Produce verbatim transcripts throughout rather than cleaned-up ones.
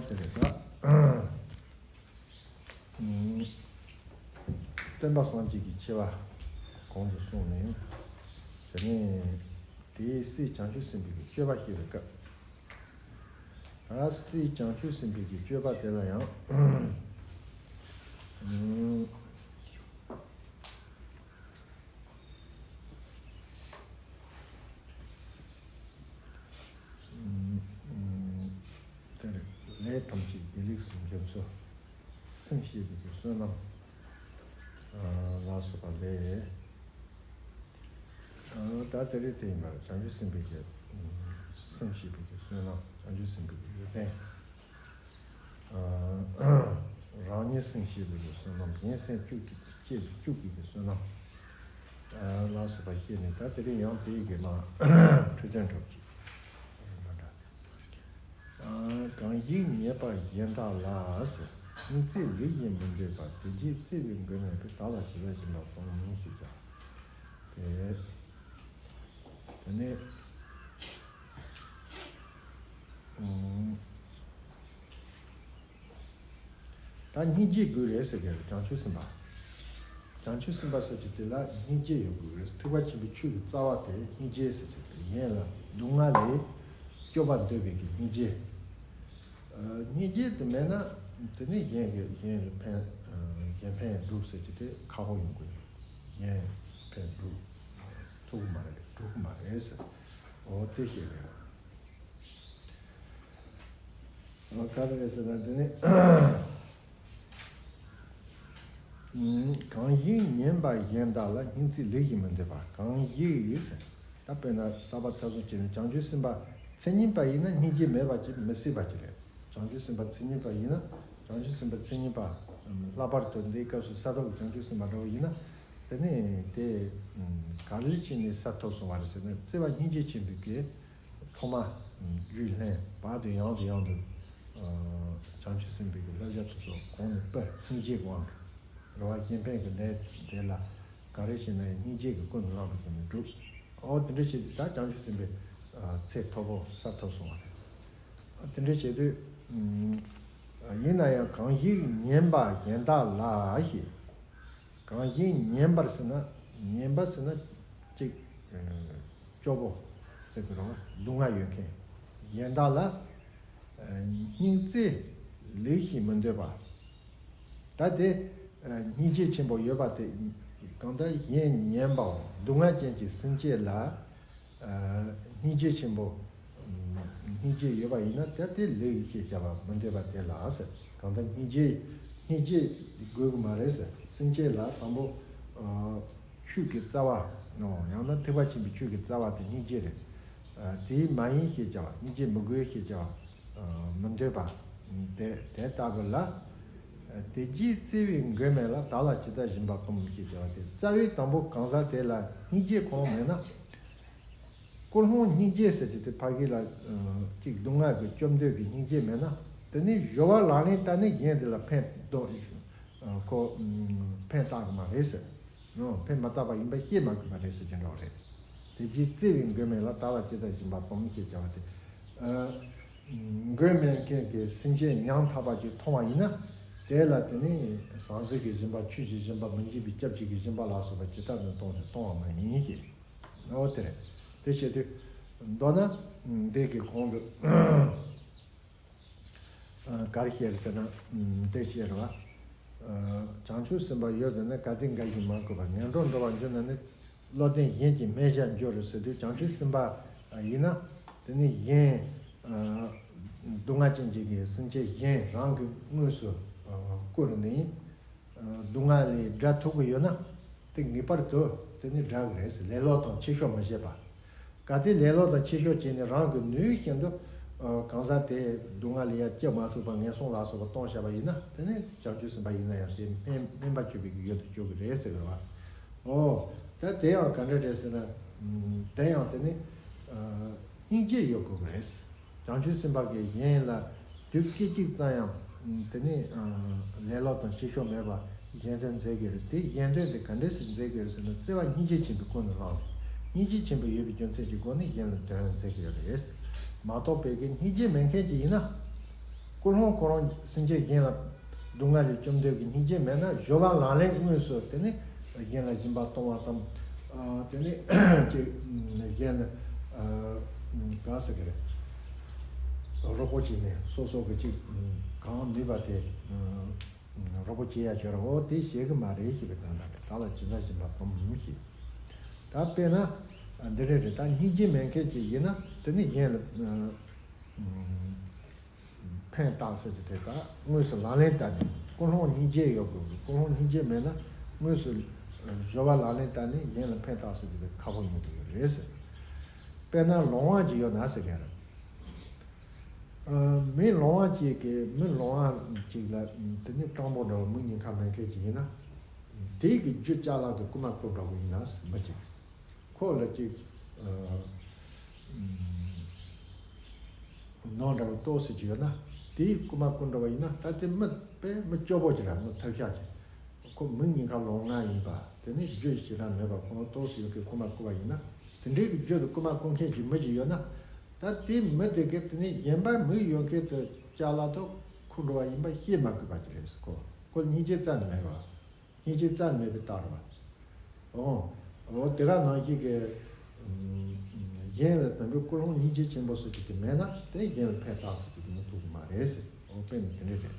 དེ་རེད་ད། སྟོན་པ་སངས་རྒྱས་ཀྱི་ཆེ་བ་གོང་དུ་སོང་ནས། དེ་ནས་དེའི་སྲས་བྱང་ཆུབ་སེམས་དཔའི་གི་སྤྱོད་པ་བཤད་པའི་སྐབས། ད་སྲས་བྱང་ཆུབ་སེམས་དཔའི་གི་སྤྱོད་པ་དེ་ལ་ཡང་། དེར་ལས་ཐམས་ཅད་བདེ་ལེགས་སུ་འགྲུབ་ཚུལ། སེམས་བསྐྱེད་པའི་གི་བསོད་ནམས་ལ་སོགས་པ་ལས། ད་དེ་རིང་དེ་ཡིན་པར་བྱང་ཆུབ་སེམས་དཔའི་གི་སེམས་བསྐྱེད་པའི་གི་བསོད་ནམས། བྱང་ཆུབ་སེམས་དཔའི་གི་ཡོན་ཏན། རང་ཉིད་སེམས་བསྐྱེད་པའི་གི་བསོད་ནམས། གཞན་སེམས་བསྐྱེད་ཀྱི་བསྐྱེད་བསྐྱེད་པའི་གི་བསོད་ནམས་ལ་སོགས་པ་བཤད་ནས། ད་དེ་རིང་ཡང་དེའི་གི་མ་འཕྲོས་དོན་འགྲོ་གི། གང་ཞིག་ཉེས་པ་གཞན་དག་ལ། སྙིང་བརྩེ་ལུས་ཀྱིས་མི་འདོད་པ། དེ་རྗེས་བརྩེ་བའི་མགོན་མེད་པར། བདག་ལ་ཇི་ལྟར་སྦྱིན་པ་སྤང་ཞེས་བྱ། དེ་དེ་ནས་ད་སྙིང་རྗེ་དགོས་རེད་ཟེར་གི་རེད། བྱང་ཆུབ་སེམས་དཔའ། བྱང་ཆུབ་སེམས་དཔའ་ཟེར་གྱི་དེ་ལ་སྙིང་རྗེ་ཡོད་དགོས་རེད། ཐེག་པ་ཆེན་པོའི་ཆོས་ཀྱི་རྩ་བ་དེ་སྙིང་རྗེ་ཟེར་གྱི་རེད། གཞན་ལ་སྡུག་བསྔལ་ལས་སྐྱོབ་པར་འདོད་པའི་གི་སྙིང་རྗེ། སྙིང་རྗེ་དེ་མེད་ན་དེ་ནི་གཞན་གྱི་གཞན་ལ་ཕན་གཞན་ཕན་སྒྲུབ་ཟེར་གྱི་དེ་ཁག་པོ་ཡོང་གི་རེད། གཞན་ཕན་སྒྲུབ་ཐུབ་ཀྱི་མ་རེད། སྒྲུབ་ཀྱི་མ་རེད་ཟེར། འོ་དེ་ཤེས་དགོས། ག་རེ་རེད་ཟེར་ན་དེ་ནི། གང་ཞིག་ཉེས་པ་གཞན་དག་ལ། སྙིང་བརྩེ་ལུས་ཀྱིས་མི་འདོད་པ། གང་ཞིག་ཟེར། ད་དཔེར་ན་རྟག་པར་ཚ་གསུང་བྱས་ནས་བྱང་ཆུབ་སེམས་དཔའ་མཚན་ཉིད་པ་ཡིན་ན་སྙིང་རྗེ་མེད་པ་ཅིག་མི་སྲིད་པ་ཅིག་རེད། བྱང་ཆུབ་སེམས་དཔའ་མཚན་ཉིད་པ་ཡིན་ན། བྱང་ཆུབ་སེམས་དཔའ་མཚན་ཉིད་པ། ལྷག་པར་དུ་འདིའི་སྐབས་སུ་ས་ཐོབ་བྱང་ཆུབ་སེམས་དཔའ་འདྲ་བོ་ཡིན་ན། དེ་ནི་དེ་ག་རེ་བྱས་ནས་ས་ཐོབ་སོང་བ་རེད་ཟེར་ན། བརྩེ་བ་སྙིང་རྗེ་ཆེན་པོའི་གི་ཐོག་མ་རྒྱུད་ལྷན་བར་དུ་ཡང་དུ་ཡང་དུ་བྱང་ཆུབ་སེམས་དཔའི་གི་བསླབ་བྱ་དེ་ཚོ་གོང་ནས་སྤེལ། སྙིང་རྗེའི་དབང་གིས་རེད་བ། གཞན་ཕན་གྱི་ལས་དེ་ལ་ག་རེ་བྱས་ན་ཡང་སྙིང་རྗེ་གིས་ཀུན་ནས་བསླངས་པ་བཞིན་དུ་སྒྲུབ། འོ་དེ་འདྲ་བྱས་དུས་ད་བྱང་ཆུབ་སེམས་དཔའི་ཚད་མཐོ་པོ་ས་ཐོབ་སོང་བ་རེད། དེ་འདྲ་བྱས་དུས་ཡིན་ན་ཡང་གང་ཞིག་ཉེས་པ་གཞན་དག་ལ་ཞེས། གང་ཞིག་ཉེས་པར་ཟེར་ན། ཉེས་པ་ཟེར་ན་གཅིག་སྐྱོ་པོ་ཟེར་གི་རེད་བ། སྡུག་བསྔལ་ཡོད་མཁན་གཞན་དག་ལ་སྙིང་བརྩེ་ལུས་ཀྱིས་མི་འདོད་པ། ད་དེ་སྙིང་རྗེ་ཆེན་པོ་ཡོད་པ་དེ། གང་ལྟར་གཞན་ཉེན་པའམ་སྡུག་བསྔལ་ཅན་གྱི་སེམས་ཅན་ལ་སྙིང་རྗེ་ཆེན་པོ། སྙིང་རྗེ་ཡོད་པ་ཡིན་ན་ད་དེ་ལུས་ཀྱིས་ཞེས་བྱ་བ་མི་འདོད་པ་དེ་ལ་ཟེར། གང་ལྟར་སྙིང་རྗེ། སྙིང་རྗེ་དགོས་ཀྱི་མ་རེད་ཟེར། སེམས་ཅན་ལ་དང་པོ་ཆོས་ཀྱི་རྩ་བ། ཡང་ན་ཐེག་པ་ཆེན་པོའི་ཆོས་ཀྱི་རྩ་བ་དེ་སྙིང་རྗེ་རེད། དེ་མ་ཡིན་ཞེས་བྱ་བ། སྙིང་རྗེ་མི་དགོས་ཞེས་བྱ་བ་མི་འདོད་པ། དེ་དེ་ལྟ་བུ་ལ། དེ་རྗེས་བརྩེ་བའི་མགོན་མེད་ལ། བདག་ལ་ཇི་ལྟར་སྦྱིན་པ་སྤང་ཞེས་བྱ་བ་དེ། རྩ་བའི་དང་པོ་གང་ཟག་དེ་ལ་སྙིང་རྗེ་ཁོ་རང་མེད་ན། ཀུན་སློང་སྙིང་རྗེ་ཟེར་གྱི་དེ་ཕ་གི་ལ་ཅིག་སྡུག་བསྔལ་གྱི་སྐྱོབ་འདོད་ཀྱི་སྙིང་རྗེ་མེད་ན། དེ་ནི་སྦྱོར་བ་ལག་ལེན་བསྟར་ནས་གཞན་དེ་ལ་ཕན་འདོགས། ཁོ་ཕན་བཏགས་ཀྱི་མ་རེད་ཟེར། ཡང་ཕན་མ་བཏགས་པ་ཡིན་པ་ཤེས་མ་དགོས་པ་རེད་ཟེར་གྱི་འདྲ་བ་རེད། དེ་རྗེས་བརྩེ་བའི་མགོན་མེད་ལ། བདག་ལ་ཇི་ལྟར་སྦྱིན་པ་སྤང་ཞེས་བྱ་བ་དེ། ཨ། མགོན་མེད་མཁན་གྱི་སེམས་ཅན་ཉམ་ཐག་པ་ཅིག་མཐོང་བ་ཡིན་ན། དེ་ལ་དེ་ནི་ཟང་ཟིང་གི་སྦྱིན་པ། ཆོས་ཀྱི་སྦྱིན་པ། མི་འཇིགས་པའི་སྐྱབས་གཅིག་གི་སྦྱིན་པ་ལ་སོགས་པ་ཇི་ལྟར་དུ་གཏོང་ཞིང་གཏོང་བ་མ་ཡིན་ཞེས། འོ་དེ་རེད། དེ་བྱེད་དུས་མདོར་ན་འདི་གི་གོང་དུ། ག་རེ་བཤད་རེད་ཟེར་ན། དེ་བཤད་རེད་བ། བྱང་ཆུབ་སེམས་དཔའ་ཡོད་དེ་ན་གལ་ཏེ་འགའ་ཞིག་མ་གུས་པ། ངན་འགྲོར་འགྲོ་བར་འགྱུར་ན་ནི། བློ་ལྡན་གཞན་གྱི་སྨད་ཞར་འགྱུར་རོ་ཟེར་དུས། བྱང་ཆུབ་སེམས་དཔའ་ཡིན་ན་དེ་ནི་གཞན་སྡུག་བསྔལ་ཅན་གྱི་སེམས་ཅན་གཞན་རང་གི་དངོས་སུ་བཀུར་ནས། སྡུག་བསྔལ་ལས་བསྒྲལ་ཐུབ་ཀྱི་ཡོད་ན་དེ་ངེས་པར་དུ་དེ་ནི་བསྒྲལ་གྱི་རེད་ཟེར། ལས་ལོག་དང་ཕྱི་ཤོག་མི་བྱེད་པ། གལ་ཏེ་ལས་ལོག་དང་ཕྱི་ཤོག་བྱས་ནས་རང་གི་ནུས་ཤིན་ཏུ་གང་ཟག་དེ་སྡུག་བསྔལ་ལས་ཡར་སྐྱོབ་མ་ཐུབ་པར་ངན་སོང་ལ་སོགས་པ་གཏོང་བཞག་པ་ཡིན་ན་དེ་ནི་བྱང་ཆུབ་སེམས་དཔའ་ཡིན་ན་ཡང་དེ་སྨན་སྨན་པ་སྤྱོད་པའི་གི་ཡུལ་དུ་འཇུག་གི་རེད་ཟེར་བ། ཨོ། ད་དེ་ཡང་ག་འདྲ་རེད་ཟེར་ན། དེ་ཡང་དེ་ནི་སྙིང་རྗེ་ཡོད་དགོས་ཀྱི་རེད། བྱང་ཆུབ་སེམས་དཔའ་གིས་གཞན་ལ་དུས་སྐད་ཅིག་ཙམ་ཡང་དེ་ནི་ལས་ལོག་དང་ཕྱི་ཤོག་མེད་པར་གཞན་དོན་མཛད་ཀྱི་རེད། དེ་གཞན་དོན་དེ་ག་འདྲ་ཞིག་མཛད་ཀྱི་རེད་ཟེར་ན། བརྩེ་བ་སྙིང་རྗེ་ཆེན་པོས་ཀུན་ནས་བསླངས་ནས། སྙིང་རྗེ་ཆེན་པོ་ཡོད་པའི་རྒྱུ་མཚན་གྱི་སྒོ་ནས་གཞན་ལ་དོན་མཛད་ཀྱི་ཡོད་རེད། མ་གཏོགས་པའི་གི་སྙིང་རྗེ་མེད་མཁན་ཅིག་ཡིན་ན། ཀུན་སློང་ཁོ་རང་སེམས་ཅན་གཞན་ལ་སྡུག་བསྔལ་ལས་བཅོམ་འདོད་ཀྱི་སྙིང་རྗེ་མེད་ན་སྦྱོར་བ་ལག་ལེན་དངོས་སུ་དེ་ནི་གཞན་ལ་སྦྱིན་པ་གཏོང་བ་དང་། དེ་ནི་ཅིག་གཞན་ལ་ག་ཟེར་གི་རེད། རོགས་པ་བྱས་ནས་སོ་སོ་གི་ཅིག་གང་ནུས་པ་དེ་རོགས་པ་བྱེད་ཡ་བྱོས་ར། འོ་དེ་བྱེད་གི་མ་རེད་ཞེས་པའི་དོན་དག་རེད། བདག་ལ་ཇི་ལྟར་སྦྱིན་པ་སྟོན་ཞེས། ད་དཔེར་ན་འདི་རེད་རེད། ད་སྙིང་རྗེ་མེད་མཁན་ཅིག་ཡིན་ན་དེ་ནི་གཞན་ལ་ཕན་བཏགས་ཟེར་གྱི་དེ་དག་དངོས་སུ་ལག་ལེན་བསྟར་ནས། ཀུན་སློང་སྙིང་རྗེ་ཡོད་དགོས། ཀུན་སློང་སྙིང་རྗེ་མེད་ན་དངོས་སུ་སྦྱོར་བ་ལག་ལེན་བསྟར་ནས་གཞན་ལ་ཕན་བཏགས་ཟེར་གྱི་དེ་ཁག་པོ་ཡོང་གི་ཡོད་རེད་ཟེར། དཔེར་ན་ལོང་བ་ཅིག་ཡོད་ན་ཟེར་མཁན་རེད། མི་ལོང་བ་ཅིག་གིས་མི་ལོང་བ་ཅིག་ལ་དེ་ནི་སྤྲང་པོ་འདྲ་བོ་མིག་གཉིས་ཁ་མེད་མཁན་ཅིག་ཡིན་ན། དེ་གི་རྒྱུ་ཅ་ལག་དེ་རྐུ་མ་རྐུ་འགྲོ་གི་ཡིན་ན་མི་གཅིག་ཁོ་ལ་ཅིག་ནོར་འདྲ་བོ་ཏོག་ཙམ་ཅིག་ཡོད་ན། དེའི་རྐུ་མ་རྐུ་འགྲོ་བ་ཡིན་ན། ད་དེ་མི་དཔེ་མི་སྐྱོ་པོ་ཅིག་ར། མི་ཐབས་ཤག་ཅིག་ཁོ་མིག་གཉིས་ཁ་ལོང་ང་ཡིན་པ། དེ་ནི་རྒྱུ་ཞེ་དྲག་མེད་པ། ཁོ་ལ་ཏོག་ཙམ་ཡོད་མཁན་རྐུ་མ་རྐུ་བ་ཡིན་ན། དེ་འདྲའི་གི་རྒྱུ་དེ་རྐུ་མ་རྐུ་མཁན་གྱི་མི་ཅིག་ཡོད་ན། ད་དེ་མི་དེ་གིས་དེ་ནི་གཞན་པ་མིག་ཡོད་མཁན་དེ་ཅ་ལག་དེ་ཁུར་འགྲོ་བ་ཡིན་པ་ཤེས་མ་དགོས་པ་ཅིག་རེད་ཟེར། ཁོ་ཁོ་སྙིང་རྗེ་རྩ་ནས་མེད་པ། སྙིང་རྗེ་རྩ་ནས་མེད་པའི་རྟགས་རེད་པ། འོ། འོ་དེ་ག་ནང་བཞིན་གྱི་གཞན་ལ་དམ་པའི་ཀུན་སློང་སྙིང་རྗེ་ཆེན་པོ་སོགས་ཀྱི་དེ་མེད་ན་དེ་གཞན་ལ་ཕན་བཏགས་ཟེར་གྱི་དེ་མི་ཐུབ་ཀྱི་མ་རེད་ཟེར། འོ་དཔེ་ནི་དེ་འདྲ་རེད།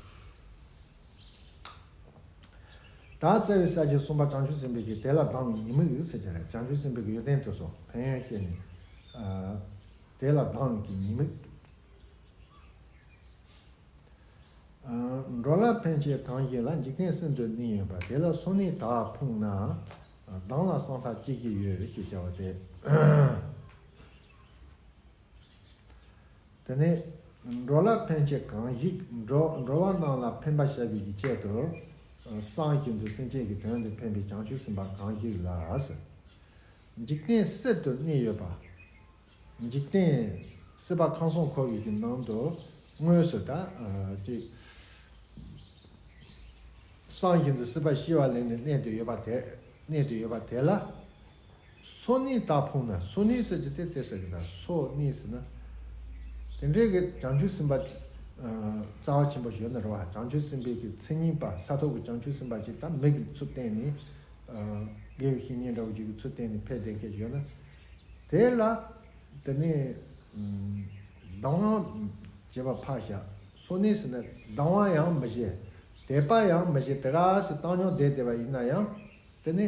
ད་རྩ་བའི་ས་བཅད་གསུམ་པ་བྱང་ཆུབ་སེམས་དཔའི་གི་དེ་ལ་སྡང་བའི་ཉེས་དམིགས་ཡོད་ཟེར་གྱི་རེད། བྱང་ཆུབ་སེམས་དཔའི་གི་ཡོན་ཏན་དེ་ཚོ་ཕན་ཡོན་བཤད་ནས། ཨ། དེ་ལ་སྡང་བའི་གི་ཉེས་དམིགས། ཨ། འགྲོ་ལ་ཕན་བྱེད་གང་ཞིག་ལ། འཇིག་རྟེན་གསུམ་དུ་གནས་ཡོད་པ། དེ་ལ་སོ་ནི་དག་ཕོངས་ན། སྡང་ལ་སྲང་ཐག་ཅི་ཞིག་ཡོད་ཅེས་བྱ་བ་སྟེ། དེ་ནས་འགྲོ་ལ་ཕན་བྱེད་གང་ཞིག་འགྲོ་འགྲོ་བ་རྣམས་ལ་ཕན་པར་བྱ་བའི་ཆེད་དུ། སྲང་བཞིན་དུ་སེམས་ཅན་གྱི་དོན་དུ་ཕན་པའི་བྱང་ཆུབ་སེམས་དཔའ་གང་ཞིག་ལ་ཟེར། འཇིག་རྟེན་གསུམ་དུ་གནས་ཡོད་པ། འཇིག་རྟེན་སྲིད་པ་ཁམས་གསུམ་འཁོར་བའི་གི་ནང་དུ་དངོས་སུ་ད་ཅིག་སྲང་བཞིན་དུ་སྲིད་པ་ཤེས་པ་ལེན་ནས་གནས་དུ་ཡོད་པ་དེ། གནས་དུ་ཡོད་པ་དེ་ལ། སོ་ནི་དག་ཕོངས་ན། སོ་ནི་ཟེར་གྱི་དེ་དེ་ཟེར་གྱི་ད། སོ་ནི་ཟེར་ན། དེ་འདྲའི་གི་བྱང་ཆུབ་སེམས་དཔའ་རྩ་བ་ཆེན་པོ་ཞིག་ཡོད་ན་རེད་པ། བྱང་ཆུབ་སེམས་དཔའི་གི་མཚན་ཉིད་པ་ས་ཐོབ་ཀྱི་བྱང་ཆུབ་སེམས་དཔའ་ཅིག་ད་མིག་གི་ཚུལ་བསྟན་ནས། དགེ་བའི་བཤེས་གཉེན་འདྲ་བོ་ཅིག་གི་ཚུལ་བསྟན་ནས་ཕེབས་བསྡད་མཁན་ཞིག་ཡོད་ན། དེ་ལ་དེ་ནས་སྡང་བ་བྱེད་པ་ཕར་བཞག་སོ་ནི་ཟེར་ན་སྡང་བ་ཡང་མི་བྱེད། དད་པ་ཡང་མི་བྱེད། དེ་ག་སེ་བཏང་སྙོམས་བསྡད་བསྡད་པ་ཡིན་ན་ཡང་། དེ་ནི་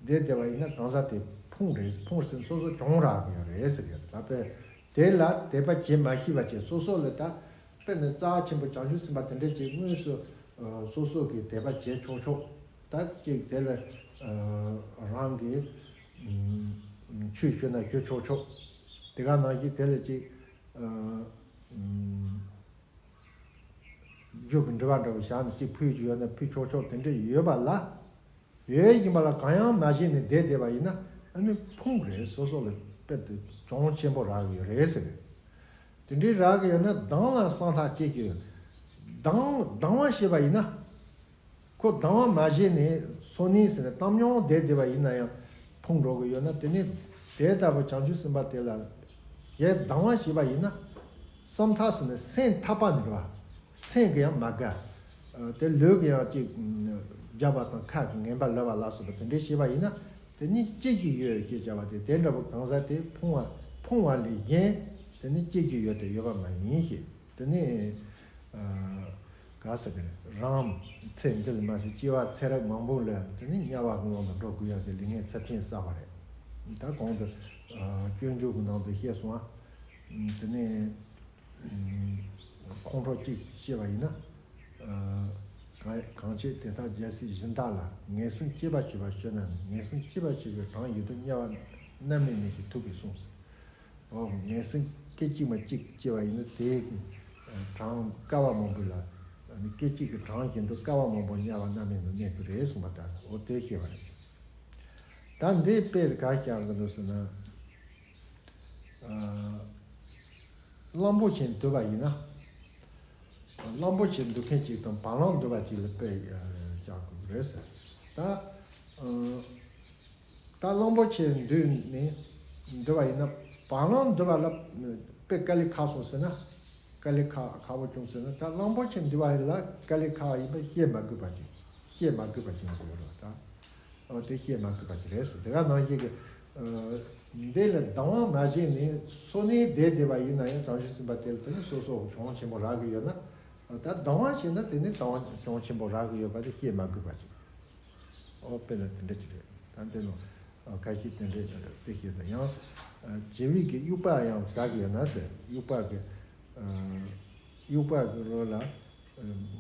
བསྡད་བསྡད་པ་ཡིན་ན་གང་ཟག་དེ་ཕོངས་རེད། ཕོངས་ཟེར་ན་སོ་སོ་གྱོང་རག་གི་ཡོད་རེད་ཟེར་གི། ད་དཔེ་དེ་ལ་དད་པ་བྱེད་མ་ཤེས་པ་བྱས་སོ་སོ་ལ་ད་དཔེ་ནི་རྩ་ཆེན་པོ་བྱང་ཆུབ་སེམས་དཔའ་དེ་འདྲ་ཅིག་དངོས་སུ་སོ་སོ་གི་དད་པ་བྱེད་ཆོག་ཆོག་ད་ཅིག་དེ་ལ་རང་གི་ཆོས་ཞུ་ན་ཞུ་ཆོག་ཆོག་དེ་ག་ནང་བཞིན་དེ་ལ་ཅིག་རྒྱུ་གི་འབྲེལ་བ་འདྲ་བོ་བཞག་ནས་ཅིག་ཕུལ་རྒྱུ་ཡོད་ན་ཕུལ་ཆོག་ཆོག་དེ་འདྲ་ཡོད་པ་ལ། ཡོད་བཞིན་པ་ལ་གང་ཡང་མ་བྱས་ནས་བསྡད་བསྡད་པ་ཡིན་ན་ཨ་ནི་ཕོངས་རེད། སོ་སོ་ལ་དཔེ་དེ་གྱོང་ཆེན་པོ་རག་གི་ཡོད་རེད་ཟེར། དེ་འདྲའི་རག་གི་ཡོད་ན་སྡང་ལ་སྲང་ཐག་ཅི་ཞིག་ཡོད། སྡང་སྡང་བ་བྱས་པ་ཡིན་ན། ཁོ་སྡང་བ་མ་བྱས་ནས་སོ་ནི་ཟེར་ནས་བཏང་སྙོམས་བསྡད་བསྡད་པ་ཡིན་ན་ཡང་ཕོངས་འགྲོ་གི་ཡོད་ན། དེ་ནི་དེ་ལྟ་བུ་བྱང་ཆུབ་སེམས་དཔའ་དེ་ལ་ཞེ་སྡང་བ་བྱས་པ་ཡིན་ན། སྲང་ཐག་ཟེར་ནས་སེམས་ཐག་པ་ནི་རེད་པ། སེམས་ཀྱི་ཡང་མ་དགའ། དེ་ལུས་ཀྱི་ཡང་ཅིག་རྒྱགས་པ་དང་ཁ་གི་ངན་པ་ལབ་པ་ལ་སོགས་པ་དེ་འདྲའི་བྱས་པ་ཡིན་ན། དེ་ནི་ཅི་ཞིག་ཡོད་ཞེས་བྱ་བ་དེ། དེ་འདྲ་བུ་གང་ཟག་དེ་ཕོངས་པ་ཕོངས་པ་ལས་གཞན་དེ་ནི་ཅི་ཞིག་ཡོད་དེ་ཡོད་པ་མ་ཡིན་ཞེས། དེ་ནི་ག་ཟེར་གི་རེད། རང་ཚེ་འདི་ལ་མ་ཟད་སྐྱེ་བ་ཚེ་རབས་མང་པོ་ལ་དེ་ནི་དམྱལ་བ་གི་ངང་དུ་འགྲོ་དགོས་ཡག་གི་ལས་ངན་ཚབས་ཆེན་བསགས་པ་རེད། ད་གོང་དུ་སྤྱོད་འཇུག་གི་ནང་དུ་བཤད་སོང་ང་། དེ་ནི་ཁོང་ཁྲོ་གཅིག་བཤད་པ་ཡིན་ན། གང་གང་བྱེད་དེ་དག་རྒྱལ་སྲིད་སྦྱིན་བདག་ལ། ངན་སེམས་སྐྱེས་པ་བྱེད་པར་སྤྱོད་ན། ངན་སེམས་སྐྱེས་པ་བྱེད་པའི་གྲངས་ཡོད་དོ། དམྱལ་བ་མནར་མེད་ནི་ཞེས་ཐུབ་པས་གསུངས་སོ། འོ་ངན་སེམས་སྐད་ཅིག་མ་གཅིག་སྐྱེས་པ་ཡིན་ན་དེའི་གྲངས་བསྐལ་པ་མང་པོ་ལ། སྐད་ཅིག་གི་གྲངས་བཞིན་དུ་བསྐལ་པ་མང་པོ་དམྱལ་བ་མནར་མེད་དུ་གནས་རྒྱུ་རེད་གསུངས་པ་ལྟར། འོ་དེ་ཤེས་པ་རེད། ད་འདི་དཔེ་ག་རེ་བཞག་གི་འདུག་ཟེར་ན། གླང་པོ་ཆེ་འདུལ་བ་ཡིན་ན། གླང་པོ་ཆེ་འདུལ་མཁན་གཅིག་དང་བ་ལང་འདུལ་བ་གཅིག་ལ་དཔེ་བཞག་དགོས་ཀྱི་རེད་ཟེར། ད་ད་གླང་པོ་ཆེ་འདུལ་ནས་འདུལ་བ་ཡིན་ན། བ་ལང་འདུལ་བ་ལ་དཔེ་དཀའ་ལས་ཁག་སོང་ཟེར་ན། དཀའ་ལས་ཁག་ཁག་པོ་བྱུང་ཟེར་ན། ད་གླང་པོ་ཆེ་འདུལ་བ་ལ་དཀའ་ལས་ཁག་པ་ཡིན་པ་བཤད་མ་དགོས་པ་ཅིག་བཤད་མ་དགོས་པ་ཅིག་ཡོང་གི་ཡོད་རེད། ད་ཨོ་དེ་བཤད་མ་དགོས་པ་ཅིག་རེད་ཟེར། དེ་ག་ནང་བཞིན་གྱི་འདི་ལ་སྡང་བ་མ་བྱས་ནས་སོ་ནས་བསྡད་བསྡད་པ་ཡིན་ན་ཡང་། བྱང་ཆུབ་སེམས་དཔའ་དེ་ལ་དེ་ནི་སོ་སོ་གྱོང་ཆེན་པོ་རག་གི་ཡོད་ན། ད་སྡང་བ་བྱས་ན་དེ་ནི་སྡང་བ་གྱོང་ཆེན་པོ་རག་གི་ཡོད་པ་དེ་བཤད་མ་དགོས་པ་ཅིག་ཨོ་དཔེར་ན་དེ་འདྲ་ཅིག་རེད། ད་འདི་ནང་ཁ་ཤས་དེ་འདྲའི་དེ་བཤད་ན་ཡང་། བྱི་བའི་གི་དབྱུག་པ་ཡང་ཟ་གི་ཡོད་ན་ཟེར། དབྱུག་པ་གི་དབྱུག་པ་གི་རོ་ལ་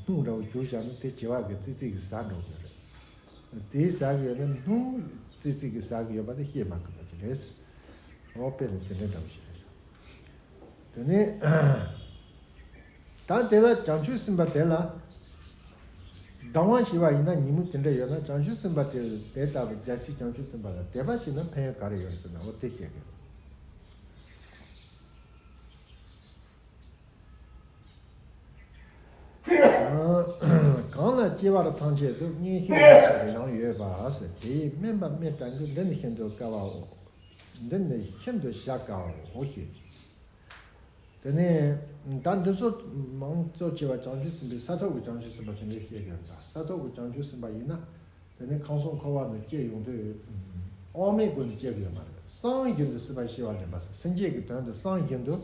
སྣུམ་འདྲ་བོ་བྱུགས་བཞག་ན་དེ་བྱི་བ་གི་ཙིག་ཙིག་གི་ཟ་འགྲོ་གི་རེད། དེ་ཟ་གི་ཡོད་ན་སྣུམ་ཙིག་ཙིག་གི་ཟ་གི་ཡོད་པ་དེ་བཤད་མ་དགོས་པ་ཅིག་རེད། ཨོ་དཔེར་ན་དེ་འདྲའི་འདྲ་བོ་ཞིག་རེད། དེ་ནས་ད་དེ་ལ་བྱང་ཆུབ་སེམས་དཔའ་དེ་ལ་སྡང་བ་བྱས་པ་ཡིན་ན། ཉེས་དམིགས་དེ་འདྲ་ཡོད་ན། བྱང་ཆུབ་སེམས་དཔའ་དེ་དེ་ལྟ་བུ་རྒྱལ་སྲས་བྱང་ཆུབ་སེམས་དཔའ་ལ་དད་པ་བྱས་ན་ཕན་ཡོན་ག་རེ་ཡོད་ཟེར་ན། འོ་དེ་བཤད་གི། གང་ལ་སྐྱེ་བ་ཐམས་ཅད་དུ། མངོན་ཤེས་སྔར་བྱས་རང་ཡོད་པ་ཟེར། དེ་ཡིས་དམན་པ་དམན་ལྟ་ངུ། འདི་ནི་ཤིན་ཏུ་དཀའ་བའོ། འདི་ནི་ཤིན་ཏུ་བྱ་དཀའ་བའོ་ཞེས། དེ་ནས་ད་འདི་ཚོ་མང་གཙོ་ཆེ་བ་བྱང་ཆུབ་སེམས་དཔའི་ས་ཐོབ་ཀྱི་བྱང་ཆུབ་སེམས་དཔའ་དེ་འདྲའི་བཤད་ཀྱི་ཡོད་ད། ས་ཐོབ་ཀྱི་བྱང་ཆུབ་སེམས་དཔའ་ཡིན་ན། དེ་ནས་ཁམས་གསུམ་འཁོར་བ་ནས་སྐྱེ་ཡོང་དུས་དབང་མེད་སྒོ་ནས་སྐྱེ་གི་ཡོད་མ་རེད། གསང་བཞིན་དུ་སྲིད་པ་ཞི་བར་ལེན་པ་ཟེར། སེམས་བསྐྱེད་ཀྱི་དོན་དུ་གསང་བཞིན་དུ་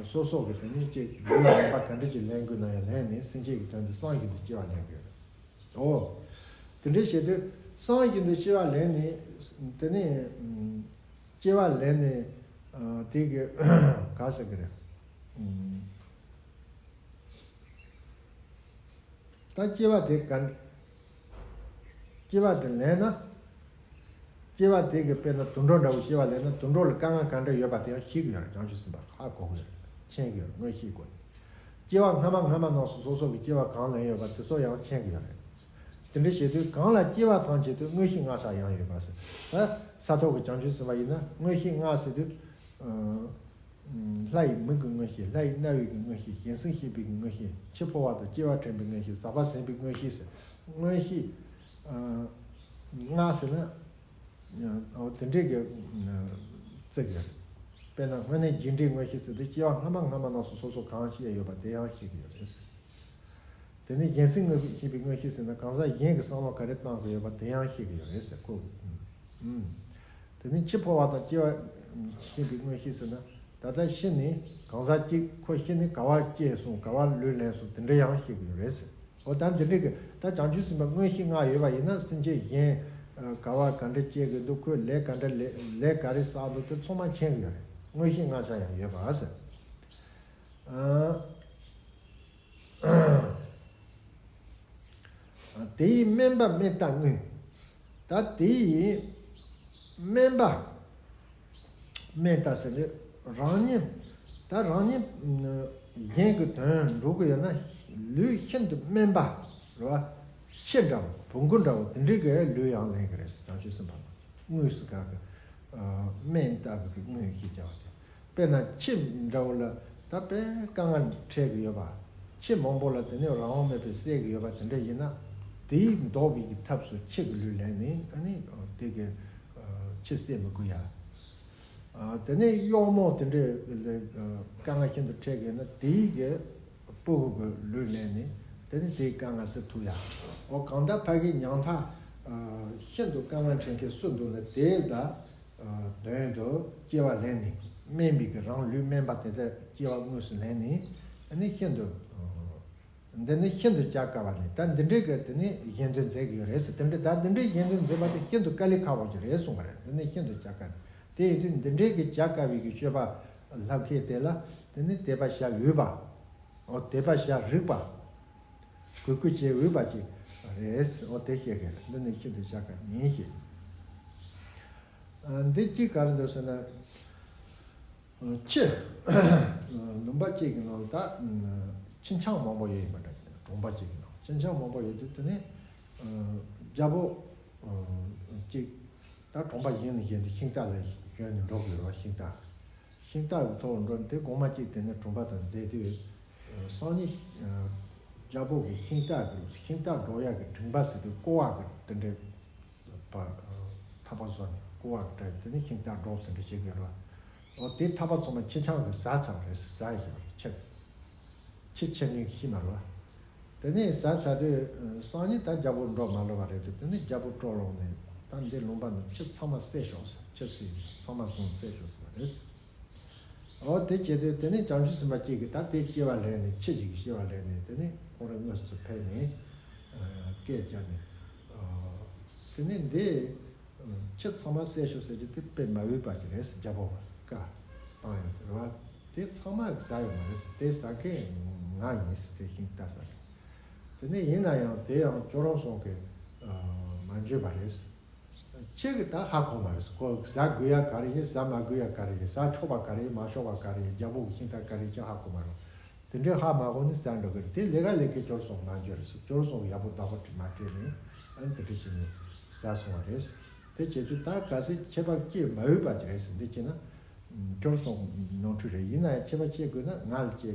སོ་སོ་གི་དེ་ནས་ཅིག་ལུས་ལ་ལེན་པ་ག་འདྲ་ཅིག་ལེན་དགོས་ན་ཡང་ལེན་ནས། སེམས་བསྐྱེད་ཀྱི་དོན་དུ་གསང་བཞིན་དུ་སྐྱེ་བ་ལེན་དགོས་རེད། ཨོ། དེ་འདྲའི་བྱེད་དུས་གསང་བཞིན་དུ་སྐྱེ་བ་ལེན་ནས། དེ་ནས་སྐྱེ་བ་ལེན་ནས་དེ་གི་ག་ཟེར་གི་རེད། ད་སྐྱེ་བ་དེ་ག་སྐྱེ་བ་དེ་ལེན་ན། སྐྱེ་བ་དེ་གི་དཔེར་ན་དུད་འགྲོ་འདྲ་བོ་སྐྱེ་བ་ལེན་ན། དུད་འགྲོ་ལ་དཀའ་ངལ་ག་འདྲ་ཡོད་པ་དེ་ཡང་ཤེས་གི་ཡོད་རེད། བྱང་ཆུབ་སེམས་དཔའ་ཧ་གོ་གི་ཡོད་རེད། མཁྱེན་གི་ཡོད་རེད། མངོན་ཤེས་སྒོ་ནས། སྐྱེ་བ་སྔ་མ་སྔ་མ་རྣམས་སུ་སོ་སོ་གི་སྐྱེ་བ་གང་ལེན་ཡོད་པ་དེ་ཚོ་ཡང་མཁྱེན་གི་ཡོད་རེད། དེ་འདྲ་བྱེད་དུས་གང་ལ་སྐྱེ་བ་ཐམས་ཅད་དུ། མངོན་ཤེས་སྔར་བྱས་ཡང་ཡོད་པ་ཟེར། ད་ས་ཐོབ་ཀྱི་བྱང་ཆུབ་སེམས་དཔའ་ཡིན་ན། མངོན་ཤེས་སྔར་ཟེར་དུས། ལྷ་ཡི་མིག་གི་མངོན་ཤེས། ལྷ་ཡི་རྣ་བའི་གི་མངོན་ཤེས། གཞན་སེམས་ཤེས་པའི་གི་མངོན་ཤེས། འཆི་འཕོ་བ་དང་སྐྱེ་བ་དྲན་པའི་མངོན་ཤེས། ཟག་པ་ཟིན་པའི་མངོན་ཤེས་ཟེར། མངོན་ཤེས་སྔར་ཟེར་ན། ཨོ་དེ་འདྲའི་གི་ཚིག་རེད། དཔེར་ན་སྔོན་གནས་རྒྱུ་འབྲས་མངོན་ཤེས་ཟེར་དུས། སྐྱེ་བ་སྔ་མ་སྔ་མ་རྣམས་སུ་སོ་སོ་གང་སྐྱེས་ཡོད་པ་དེ་ཡང་ཤེས་ཀྱི་ཡོད་རེད། དེ་ནས་གཞན་སེམས་མངོན་ཤེས་པའི་མངོན་ཤེས་ཟེར་ན། གང་ཟག་གཞན་གྱི་བསམ་བློ་ག་རེ་བཏང་དགོས་ཡོད་པ་དེ་ཡང་ཤེས་ཀྱི་ཡོད་རེད་ཟེར། ཁོ་ཨུམ། དེ་ནས་འཆི་འཕོ་བ་དང་སྐྱེ་བ་ཤེས་པའི་མངོན་ཤེས་ཟེར་ན། ད་ལྟ་ཤི་ནས་གང་ཟག་གཅིག་ཁོ་ཤི་ནས་ག་བ་སྐྱེས་སོང་། ག་བ་ལུས་ལེན་སོང་། དེ་འདྲ་ཡང་ཤེས་ཀྱི་ཡོད་རེད་ཟེར། འོ་ད་འདི་འདྲའི་གི་ད་བྱང་ཆུབ་སེམས་དཔའ་མངོན་ཤེས་ལྔ་ཡོད་པ་ཡིན་ན། སེམས་ཅན་གཞན་ག་བ་ག་འདྲ་སྐྱེ་གི་འདུག་ཁོས་ལས་ག་འདྲ་ལས་ལས་ག་རེ་བསགས་འདུག་དེ་ཚང་མ་མཁྱེན་གི་ཡོད་རེད། མངོན་ཤེས་ལྔ་ཆ་ཡང་ཡོད་པ་ཟེར། དེ་ཡིས་དམན་པ་དམན་ལྟ་ངུ། ད་དེ་ཡིས་དམན་པ་དམན་ལྟ་ཟེར་ནས་རང་ཉིད། ད་རང་ཉིད་གཞན་གྱི་དོན་འགྲོ་གི་ཡོད་ན་ལུས་ཤིན་ཏུ་དམན་པ་རེད་བ། ཁྱི་འདྲ་བོ་བོང་གུ་འདྲ་བོ་དེ་འདྲའི་གི་ལུས་ཡང་ལེན་གི་རེད། བྱང་ཆུབ་སེམས་དཔའ་ལ་དངོས་སུ་ག་གི་དམན་ལྟ་བུ་གི་དངོས་ཤེས་བྱ་བ་དེ། དཔེར་ན་ཁྱི་འདྲ་བོ་ལ་ད་དཔེ་དཀའ་ངལ་འཕྲད་ཀྱི་ཡོད་པ། ཁྱི་མང་པོ་ལ་དེ་ནས་རང་དབང་མེད་པའི་བསད་ཀྱི་ཡོད་པ་དེ་འདྲ་ཡིན་ན། དེའི་ལྡོག་པའི་གི་ཐབས་སུ་ཁྱི་གི་ལུས་ལེན་ནས། ཨ་ནི་དེ་གི་ཁྱི་བསད་མི་དགོས་ཡ། དེ་ནས་གཡོག་མོ་དེ་འདྲའི་དཀའ་ངལ་ཤིན་ཏུ་འཕྲད་ཀྱི་ཡོད་ན། དེའི་གི་སྤུ་གུ་གི་ལུས་ལེན་ནས་དེ་ནི་དེའི་དཀའ་ངལ་སེལ་ཐུབ་ཡ། འོ་གང་ལྟར་ཕ་གིའི་ཉམ་ཐག་ཤིན་ཏུ་དཀའ་ངལ་འཕྲད་མཁན་སུ་འདུག་ན། དེ་ལ་དོན་དུ་སྐྱེ་བ་ལེན་ནས། དམན་པའི་གི་རང་ལུས་དམན་པ་དེ་ལྟར་སྐྱེ་བ་དངོས་སུ་ལེན་ནས། ཨ་ནི་ཤིན་ཏུ་འདི་ནི་ཤིན་ཏུ་བྱ་དཀའ་བ་ལས། ད་འདི་འདྲའི་གི་དེ་ནི་གཞན་དོན་མཛད་ཀྱི་ཡོད་རེད་ཟེར། དེ་འདྲ་ད་འདི་འདྲའི་གཞན་དོན་མཛད་པ་དེ་ཤིན་ཏུ་དཀའ་ལས་ཁག་པོ་ཅིག་རེད་གསུངས་པ་རེད། འདི་ནི་ཤིན་ཏུ་བྱ་དཀའ་ལས། དེ་ཡིན་དུས་འདི་འདྲའི་གི་བྱ་དཀའ་བའི་གི་སྤྱོད་པ་ལྷབ་མཁན་དེ་ལ་དེ་ནི་དད་པ་བྱ་འོས་པ། འོ་དད་པ་བྱ་རིགས་པ། གུས་བཀུར་བྱེད་འོས་པ་ཅིག་རེད། འོ་དེ་བཤད་མཁན་རེད། འདི་ནི་ཤིན་ཏུ་བྱ་དཀའ་ཡིན་ཞེས། འདི་གཅིག་ག་རེ་འདུག་ཟེར་ན། ཁྱི། ལུང་པ་གཅིག་གི་ནང་ལ་ད་ཁྱི་སྤྱང་མང་པོ་ཡོད་ཡིན་པ་འདྲ། གྲོང་པ་གཅིག་གི་ནང་ཁྱི་སྤྱང་མང་པོ་ཡོད་དུས། དེ་ནས་རྒྱལ་པོ་གཅིག་ད་གྲོང་པ་གཞན་ནས་གཞན་དུ་ཤིང་རྟ་ལ་ཞོན་ནས་འགྲོ་དགོས་རེད་བ། ཤིང་རྟ། ཤིང་རྟ་གི་ཐོག་འགྲོ་ནས་དེ་གོང་མ་གཅིག་དེ་ནས་གྲོང་པ་དང་བསྡད་དུས། སང་ཉིན་རྒྱལ་པོ་གི་ཤིང་རྟ་གི་ཤིང་རྟ་འགྲོ་ཡག་གི་མགྲིན་པ་ཟེར་དུས་ཀོ་བ་གི་དེ་འདྲའི་པ། ཐག་པ་བཟོ་ནས་ཀོ་བ་གི་སྒྲ་དེ་ནས་ཤིང་རྟ་འགྲོ་དེ་འདྲ་བྱེད་དགོས་རེད་བ། འོ་དེ་ཐག་པ་ཚང་མ་ཁྱི་སྤྱང་གིས་ཟ་ཚར་བ་རེད་ཟེར། ཟ་ཡི་ཁྱི། ཁྱི་ཁྱེར་མཁན་ཤི་མ་རེད་བ། དེ་ནས་ཟ་ཚར་དུས་སང་ཉིན་ད་རྒྱལ་པོ་འགྲོ་མ་ལོ་བ་རེད་དུས། དེ་ནས་རྒྱལ་པོ་སྤྲོ་ལངས་ནས། ད་འདི་ལུང་པ་ནས་ཁྱི་ཚང་མ་བསད་ཤོག་ཟེར། ཁྱི་སུ་ཡིན་ཚང་མ་བཟུང་བསད་ཤོག་ཟེར་བ་རེད། འོ་དེ་བྱས་དུས་དེ་ནས་བྱང་ཆུབ་སེམས་དཔའ་གཅིག་གིས་ད་དེ་སྐྱེ་བ་ལེན་ནས། ཁྱི་གཅིག་གི་སྐྱེ་བ་ལེན་ནས། དེ་ནས་ཁོང་རང་དངོས་སུ་ཕེབས་ནས་སྐད་རྒྱབ་ནས་དེ་ནས་འདི། ཁྱི་ཚང་མ་བསད་ཤོག་ཟེར་རྒྱུ་དེ་དཔེ་མ་འོས་པ་ཅིག་རེད་ཟེར། རྒྱལ་པོ་བཀའ་བཏང་ཡོད་རེད་བ། དེ་ཚང་མ་ཟ་ཡོད་མ་རེད་ཟེར། དེ་ཟ་མཁན་ང་ཡིན་ཟེར། དེ་ཤིང་རྟ་ཟ་མཁན། དེ་ནས་ཡིན་ན་ཡང་དེ་ཡང་ཅོག་རོང་སོང་གི་མ་འཇོན་པ་རེད་ཟེར། ཁྱེད་ཀྱིས་ད་ཧ་གོ་མ་རེད་ཟེར། ཁོ་ཟ་དགོས་ཡ་ག་རེ་ཡིན། ཟ་མ་དགོས་ཡ་ག་རེ་ཡིན། ཟ་ཆོག་པ་ག་རེ་ཡིན། མ་ཆོག་པ་ག་རེ་ཡིན། རྒྱལ་པོ་གི་ཤིང་རྟ་ག་རེ་ཡིན་ཅང་ཧ་གོ་མ་རེད། དེ་འདྲའི་ཧ་མ་གོ་ནས་བཙལ་འགྲོ་གི་རེད། དེ་ལས་ཀ་ལས་མཁན་ཅོག་རོང་སོང་མ་འཇོན་རེད་ཟེར། ཅོག་རོང་སོང་གི་ཡག་པོ་བདག་པོ་དྲི་མ་སྤྲད་ནས་ཨ་ནི་དེ་འདྲ་བྱས་ནས་ཟ་སོང་བ་རེད། དེ་བྱེད་དུས་ད་གལ་སྲིད་ཁྱད་པར་སྐྱེ་མ་འོས་པ་ཅིག་རེད་ཟེར། འདི་སྐྱེས་ན་ཅོག་རོང་སོང་ནོར་འཁྲུལ་རེད། ཡིན་ན་ཡང་ཁྱད་པར་སྐྱེ་དགོས་ན་ང་ལ་སྐྱེ་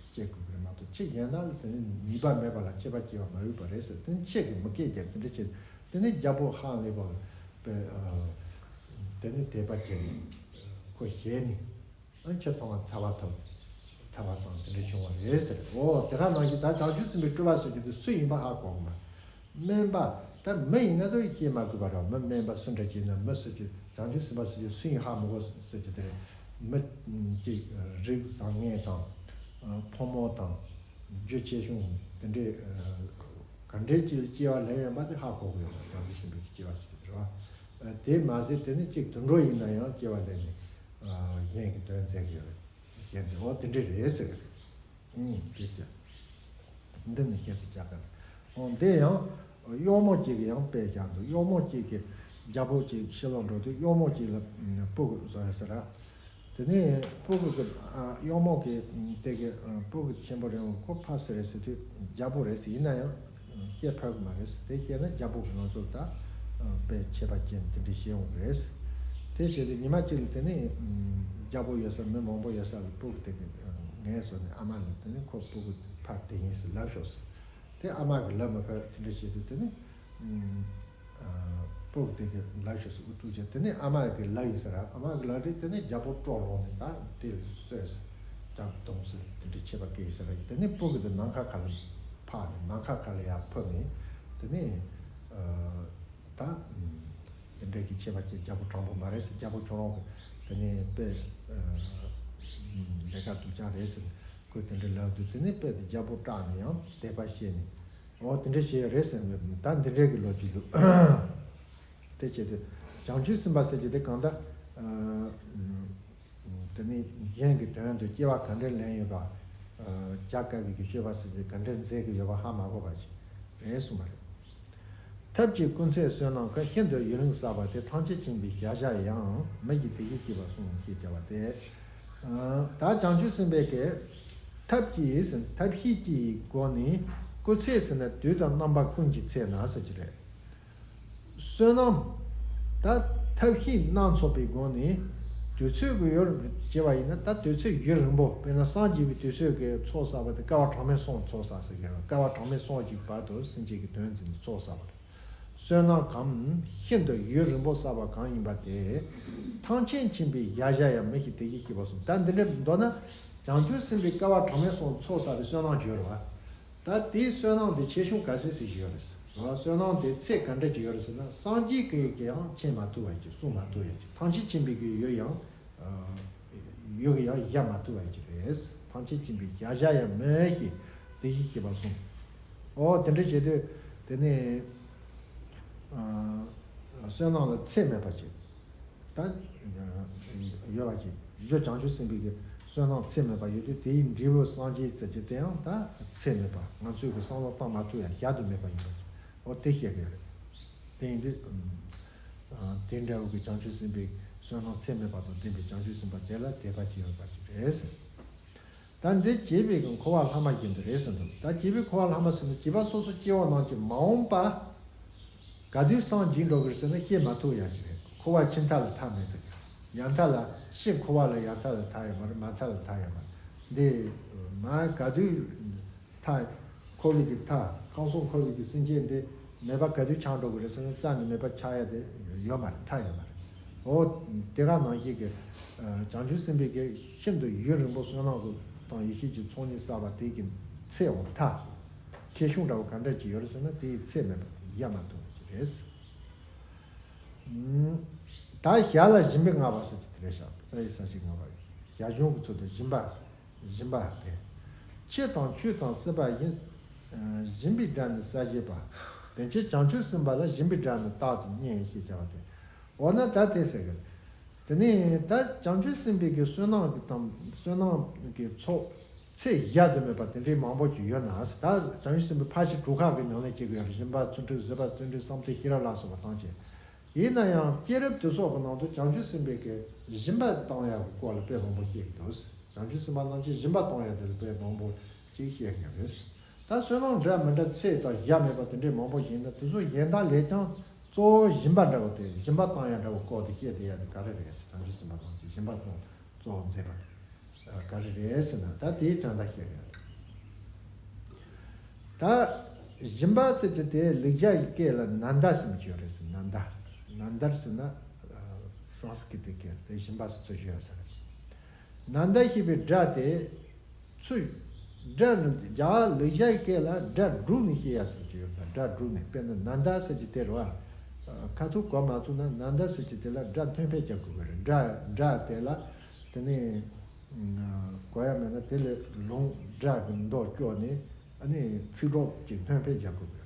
སྐྱེ་དགོས་ཀྱི་རེད་མ་གཏོགས། ཁྱི་གཞན་དག་ལ་དེ་ནི་ནུས་པ་མེད་པ་ལ་ཁྱད་པར་སྐྱེ་བ་མ་འོས་པ་རེད་ཟེར། དེ་ནི་ཁྱེད་ཀྱིས་མི་སྐད་རྒྱག་དེ་འདྲ་བྱས། དེ་ནི་རྒྱལ་པོ་ཧང་ལེ་པ་པའི་དེ་ནི་དད་པ་སྐྱེས་ནས་ཁོ་ཞེད་ནས། ཨ་ཁྱེད་ཚང་མ་ཐར་པ་ཐོབ། ཐར་པ་དང་དེ་འདྲ་བྱུང་བ་རེད་ཟེར། འོ་དེ་ག་ནང་བཞིན་ད་བྱང་ཆུབ་སེམས་དཔའི་སྤྲུལ་པ་ཟེར་རྒྱུ་དེ་སུ་ཡིན་པ་ཧ་གོ་གི་མ། སྨན་པ། ད་མི་ཡིན་ན་དོ་ཤེས་མ་དགོས་པ་རེད། མི་སྨན་པ་སུ་འདྲ་ཅིག་ཡིན་ན། མི་སུ་ཅིག་བྱང་ཆུབ་སེམས་དཔའ་ཟེར་རྒྱུ་སུ་ཡིན་ཧ་མི་གོ་ཟེར་རྒྱུ་དེ་རེད། མི་ཅིག་རིགས་བཟང་ངན་དང་ཕོ་མོ་དང་རྒྱུ་ཆེ་ཆུང་དེ་འདྲའི་ག་འདྲའི་ཅིག་ལ་སྐྱེ་བ་ལེན་ཡོད་པ་དེ་ཧ་གོ་གི་ཡོད་པ། བྱང་ཆུབ་སེམས་དཔའི་སྐྱེ་བ་ཟེར་རྒྱུ་དེ་རེད་བ། དེ་མ་ཟད་དེ་ནི་གཅིག་དུད་འགྲོ་ཡིན་ན་ཡང་སྐྱེ་བ་ལེན་ནས་གཞན་གྱི་དོན་མཛད་ཀྱི་ཡོད་རེད། གཞན་དེ་འོ་དེ་འདྲ་རེད་ཟེར་གི་རེད། ཨུམ་དེ་ཀྱང་འདི་ནི་བཤད་དུ་བྱ་དཀའ་རེད། འོ་དེ་ཡང་གཡོག་མོ་གཅིག་གིས་ཡང་དཔེ་བཞག་འདུག། གཡོག་མོ་གཅིག་གིས་རྒྱལ་པོ་གཅིག་ཕྱིར་ལོག་འགྲོ་དུས་གཡོག་མོ་གཅིག་ལ་སྤུ་གུ་བཟོ་ཡོད་ཟེར་ར། དེ་ནས་སྤུ་གུ་གི་ཨ་གཡོག་མོ་གིས་དེ་གི་ཨ་སྤུ་གུ་ཆེན་པོ་རེད་འོང་། ཁོ་ཕ་སུ་རེད་ཟེར་དུས་རྒྱལ་པོ་རེད་ཟེར། ཡིན་ན་ཡང་བཤད་ཕོད་གི་མ་རེད་ཟེར། དེ་བཤད་ན་རྒྱལ་པོ་གིས་ང་ཚོར་ད་དཔེ་ཆད་པ་ཅན་དེ་འདྲ་བཤད་འོང་གི་རེད་ཟེར། དེ་བྱས་ཏེ་ཉི་མ་གཅིག་ལ་དེ་ནས་རྒྱལ་པོ་ཡོད་ས་མི་མང་པོ་ཡོད་ས་ལ་སྤུ་གུ་དེ་གི་ངལ་གསོ་ནས་ཨ་མ་ལ་དེ་ནས་ཁོ་སྤུ་གུ་ཕ་དེ་ཡིན་ཟེར་ལབ་ཤོག་ཟེར། དེ་ཨ་མ་གིས་ལབ་མི་ཕོད། དེ་འདྲ་བྱས་དུས་དེ་ནས། ཨ་སྤུ་གུ་དེ་གི་ལབ་ཤོག་ཟེར་དབུ་སྐྲུག་བྱས། དེ་ནས་ཨ་མ་གི་ལབ་ཡིན་ཟེར་ར། ཨ་མ་གི་ལབ་དུས་དེ་ནས་རྒྱལ་པོ་སྤྲོ་ལངས་ནས་ད་དེ་ལ་གསོས་ཟེར། ཀྱང་གདོང་ཟེར་དེ་འདྲའི་ཆད་པ་བཀལ་ཡིན་ཟེར་ར། དེ་ནས་སྤུ་གུ་དེ་ནམ་མཁའ་ཁ་ལ་འཕགས་ནས་ནམ་མཁའ་ཁ་ལ་ཡར་འཕུར་ནས་དེ་ནས་ཨ་ད་དེ་འདྲ་གི་ཆད་པ་བཀལ། རྒྱལ་པོ་དྲང་པོ་མ་རེད་ཟེར། རྒྱལ་པོ་ཁྱོད་རང་གི་དེ་ནས་དཔེ་ཨ་ལས་ཀ་སྡུག་ཅག་རེད་ཟེར། ཁོས་དེ་འདྲ་ལབ་དུས་དེ་ནས་དཔེ་དེ་རྒྱལ་པོ་སྐྲག་ནས་ཡང་དད་པ་བྱས་ནས། འོ་དེ་འདྲ་བྱས་རེད་ཟེར་ནས་ད་འདི་འདྲའི་གི་ལོ་རྒྱུས་འདུག། དེ་བྱས་ཏེ་བྱང་ཆུབ་སེམས་དཔའ་ཟེར་རྒྱུ་དེ་གང་ལྟར་ཨ་དེ་ནི་གཞན་གྱི་དོན་དུ་སྐྱེ་བ་ག་འདྲ་ལེན་ཡོད་པ་ཨ་བྱ་དཀའ་བའི་གི་སྤྱོད་པ་ཟེར་རྒྱུ་ག་འདྲ་མཛད་ཀྱི་ཡོད་པ་ཧ་མ་གོ་བ་ཞིག་རེད་གསུངས་པ་རེད། ཐབས་ཀྱིས་སྐུ་ཚེ་བསོད་ནམས་ཀུན། ཤིན་ཏུ་ཡུན་རིང་བསགས་པ་དེ། ཐམས་ཅད་མཁྱེན་པའི་ཞལ་བཞག་ཡང་། མི་ཞིག་དེ་བཞིན་གཤེགས་པ་གསུངས། ཞེས་བྱ་བ་སྟེ། ཨ་ད་བྱང་ཆུབ་སེམས་དཔའི་གི་ཐབས་ཀྱིས་ཟེར། ཐབས་ཤེས་ཀྱི་སྒོ་ནས་སྐུ་ཚེ་ཟེར་ན་དུས་དང་རྣམ་པ་ཀུན་གྱི་ཚེ་ན་ཟེར་གྱི་རེད། བསོད་ནམས་ད་ཐབས་ཤེས་སྣ་ཚོགས་པའི་སྒོ་ནས་དུས་ཚོད་ཀྱི་ཡུན་བྱས་པ་ཡིན་ན་ད་དུས་ཚོད་ཡུན་རིང་པོ། དཔེར་ན་སངས་རྒྱས་པའི་དུས་ཚོད་ཀྱི་ཚོགས་བསགས་པ་དེ་བསྐལ་པ་གྲངས་མེད་གསུམ་ཚོགས་བསགས་ཟེར་གྱི་རེད། བསྐལ་པ་གྲངས་མེད་གསུམ་གྱི་བར་དུ་སེམས་ཅན་གྱི་དོན་མཛད་ནས་ཚོགས་བསགས་པ་རེད། བསོད་ནམས་གང་ཤིན་ཏུ་ཡུན་རིང་པོ་བསགས་པ་གང་ཡིན་པ་དེ། ཐམས་ཅད་མཁྱེན་པའི་ཞལ་བཞག་ཡང་། མི་ཞིག་དེ་བཞིན་གཤེགས་པ་གསུངས། ད་འདི་འདྲ་མདོར་ན་བྱང་ཆུབ་སེམས་དཔའི་བསྐལ་པ་གྲངས་མེད་གསུམ་ཚོགས་བསགས་པའི་བསོད་ནམས་བརྗོད་རེད་བ། ད་དེའི་བསོད་ནམས་དེ་ཆེ་ཆུང་ག་ཚད་ཞིག་ཡོད་རེད། བསོད་ནམས་དེ་ཚད་ག་འདྲ་ཅིག་ཡོད་རེད་ཟེར་ན། སངས་རྒྱས་ཀྱིས་ཀྱང་མཁྱེན་མ་ཐུབ་པ་ཅིག། གསུང་མ་ཐུབ་ཡ་ཅིག། ཐམས་ཅད་མཁྱེན་པའི་གི་ཡུལ་ཡང་ཡུལ་གྱི་ཡང་བཞག་མ་ཐུབ་པ་ཅིག་རེད། ཐམས་ཅད་མཁྱེན་པའི་ཞལ་བཞག་ཡང་མི་ཞིག་དེ་བཞིན་གཤེགས་པ་གསུངས། ཨོ་དེ་འདྲ་བྱེད་དུས་དེ་ནས་ཨ་བསོད་ནམས་ལ་ཚད་མེད་པ་ཅིག་ད་ཡོད་པ་ཅིག། རྒྱུ་བྱང་ཆུབ་སེམས་དཔའི་གི་བསོད་ནམས་ཚད་མེད་པ་ཡོད་དུས་དེའི་འབྲས་བུ་སངས་རྒྱས་ཟེར་རྒྱུ་དེ་ཡང་ད་ཚད་མེད་པ། ང་ཚོས་གི་བསམ་བློ་བཏང་མ་ཐུབ་ཡང་བཞག་ཏུ་མེད་པ་ཡིན་པ་ཅིག། ཨོ་དེ་བཤད་གི་རེད། དེ་ཡིན་དུས་ཨ་དེ་འདྲ་བོ་གི་བྱང་ཆུབ་སེམས་དཔའི་བསོད་ནམས་ཚད་མེད་པ་དང་ལྡན་པའི་བྱང་ཆུབ་སེམས་དཔའ་དེ་ལ་དད་པ་བྱེད་འོས་པ་ཞིག་རེད། ད་འདི་བྱས་པའི་གི་འཁོར་བ་ལྷག་མ་བཞིན་དུ་རེད་ཟེར་འདུག། ད་བྱས་པའི་འཁོར་བ་ལྷག་མ་ཟེར་ན་བྱིས་པ་སོ་སོ་སྐྱེ་བོ་རྣམས་ཀྱི་མ་འོངས་པ་ག་དུས་སངས་རྒྱས་འགྲོ་གི་རེད་ཟེར་ན་བཤད་མ་ཐུབ་ཡ་ཅིག་རེད། འཁོར་བ་ཕྱི་མཐའ་ལ་མཐའ་མེད་ཟེར་གི། ཡང་མཐའ་ལ་ཕྱི་འཁོར་བ་ལ་ཡང་མཐའ་ལ་མཐའ་ཡོད་མ་རེད། མ་མཐའ་ལ་མཐའ་ཡོད་མ་རེད། འདི་མ་ག་དུས་མཐའ། འཁོར་བའི་གི་མཐའ། ཁམས་གསུམ་འཁོར་བའི་གི་སེམས་ཅན་འདི་མེད་པ་ག་དུས་ཆགས་འགྲོ་གི་རེད་ཟེར་ན་རྩ་ནས་མེད་པ་ཆགས་ཡ་དེ་ཡོད་མ་རེད། མཐའ་ཡོད་མ་རེད། འོ་དེ་ག་ནང་བཞིན་གི་བྱང་ཆུབ་སེམས་དཔའི་གི་ཤིན་ཏུ་ཡུན་རིང་པོ་བསོད་ནམས་ཀྱི་ དང་ཡེ་ཤེས་ཀྱི་ཚོགས་གཉིས་བསགས་པ་དེ་གི་ཚེ་འོང་ཐལ། ཁེ་གཞུང་འདྲ་བོ་ག་འདྲ་ཅིག་ཡོད་རེད་ཟེར་ན། དེའི་ཚེ་མེད་པ་དེ་ཡལ་མ་ཐུབ་པ་ཅིག་རེད། ཨུམ། ད་ཞལ་ལ་སྦྱིན་པས་བསྔགས་པ་ཟེར་གྱི་དེ་རེད་ཤག་རྩ་བའི་ས་བཅད་ལྔ་པ་ཞལ་གཞུང་གི་ཚུལ་དུ་སྦྱིན་པ། སྦྱིན་པ་སྟེ། ཕྱི་དང་ཆོས་དང་སྲིད་པ་ཡིན། ཨ། སྦྱིན་པའི་དགྲ་ནི་གསལ་བྱེད་པ། དེ་ཕྱིར་བྱང་ཆུབ་སེམས་དཔའ་ལ་སྦྱིན་པའི་དགྲ་ནི་རྟག་ཏུ་བསྙེན་ཞེས་བྱ་བ་སྟེ། འོ་ན་ད་དེ་ཟེར་གི། དེ་ནས་ད་བྱང་ཆུབ་སེམས་དཔའི་གི་བསོད་ནམས་ཀྱི་དང་བསོད་ནམས་ཀྱི་ཚོགས་ཚད་གཞལ་དུ་མེད་པ་དེ་འདྲའི་མང་པོ་ཅིག་ཡོད་ན། ད་བྱང་ཆུབ་སེམས་དཔའི་ཕར་ཕྱིན་དྲུག་ཁག་གི་ཉམས་ལེན་བྱེད་དགོས་ཡ་རེད། སྦྱིན་པ་བརྩོན་འགྲུས་བཟོད་པ་བརྩོན་འགྲུས་བསམ་གཏན་ཤེས་རབ་ལ་སོགས་པ་ཐམས་ཅད། ཡིན་ན་ཡང་སྐྱེས་རབས་དེ་ཚོ་གི་ནང་དུ་བྱང་ཆུབ་སེམས་དཔའི་གི་སྦྱིན་པ་བཏང་ཡག་གི་སྐོར་ལ་དཔེ་མང་པོ་བཤད་ཀྱི་འདུག་བྱང་ཆུབ་སེམས་དཔའ་རྣམས་ཀྱིས་སྦྱིན་པ་བཏང་ཡག་དེ་ལ་དཔེ་མང་པོ་ཅིག་བཤད་མཁན་རེད། ད་བསོད་ནམས་འདྲ་མི་འདྲ་ཚད་དང་གཞལ་མེད་པ་དེ་འདྲའི་མང་པོ་ཞིག་ཡིན་ན། དེ་ཚོ་གཞན་དག་ལས་ཀྱང་གཙོ་བོ་སྦྱིན་པ་འདྲ་བོ་དེ། སྦྱིན་པ་བཏང་ཡག་འདྲ་བོ་སྐོར་དེ་བཤད་བསྡད་ཡག་དེ་ག་རེ་རེད་ཟེར། བྱང་ཆུབ་སེམས་དཔའ་རྣམས་ཀྱིས་སྦྱིན་པ་བཏང་གཙོ་བོ་མཛད་པ་དེ་ག་རེ་རེད་ཟེར་ན། ད་དེའི་དོན་དག་བཤད་ཡག་རེད། ད་སྦྱིན་པ་ཟེར་གྱི་དེ་ལེགས་སྦྱར་གྱི་སྐད་ལ་ནན་ཏཱ་ཟེར་གྱི་ཡོད་རེད་ཟེར། ནན་ཏཱ། ནན་ཏཱ་ཟེར་ན་སཾ་སྐྲྀ་ཏའི་སྐད་དེ་སྦྱིན་པ་ཟེར་ཚུལ་བཞག་ཡོད་ས་རེད། ནན་ཏཱ་ཞེས་པའི་སྒྲ་དེ་ཚུར་སྒྲ་ནི་རྒྱ་གར་ལེགས་སྦྱར་གྱི་སྐད་ལ་སྒྲ་སྒྲུག་ནས་བཤད་ཡ་ཟེར་གྱི་ཡོད་པ། སྒྲ་སྒྲུག་ནས། དཔེར་ན་ནན་ཏཱ་ཟེར་གྱི་དེ་རེད་བ། ཁ་ཐུག་གོ་མ་ཐུབ་ན་ནན་ཏཱ་ཟེར་གྱི་དེ་ལ་སྒྲ་སྣོན་ཕན་རྒྱག་དགོས་ཀྱི་རེད། སྒྲ་སྒྲ་དེ་ལ་དེ་ནས་གོ་ཡ་མེད་ན་དེ་ལས་ལུང་སྒྲ་གི་མདོ་སྐྱོར་ནས། ཨ་ནི་ཚིག་གྲོགས་ཀྱི་སྣོན་ཕན་རྒྱག་དགོས་ཀྱི་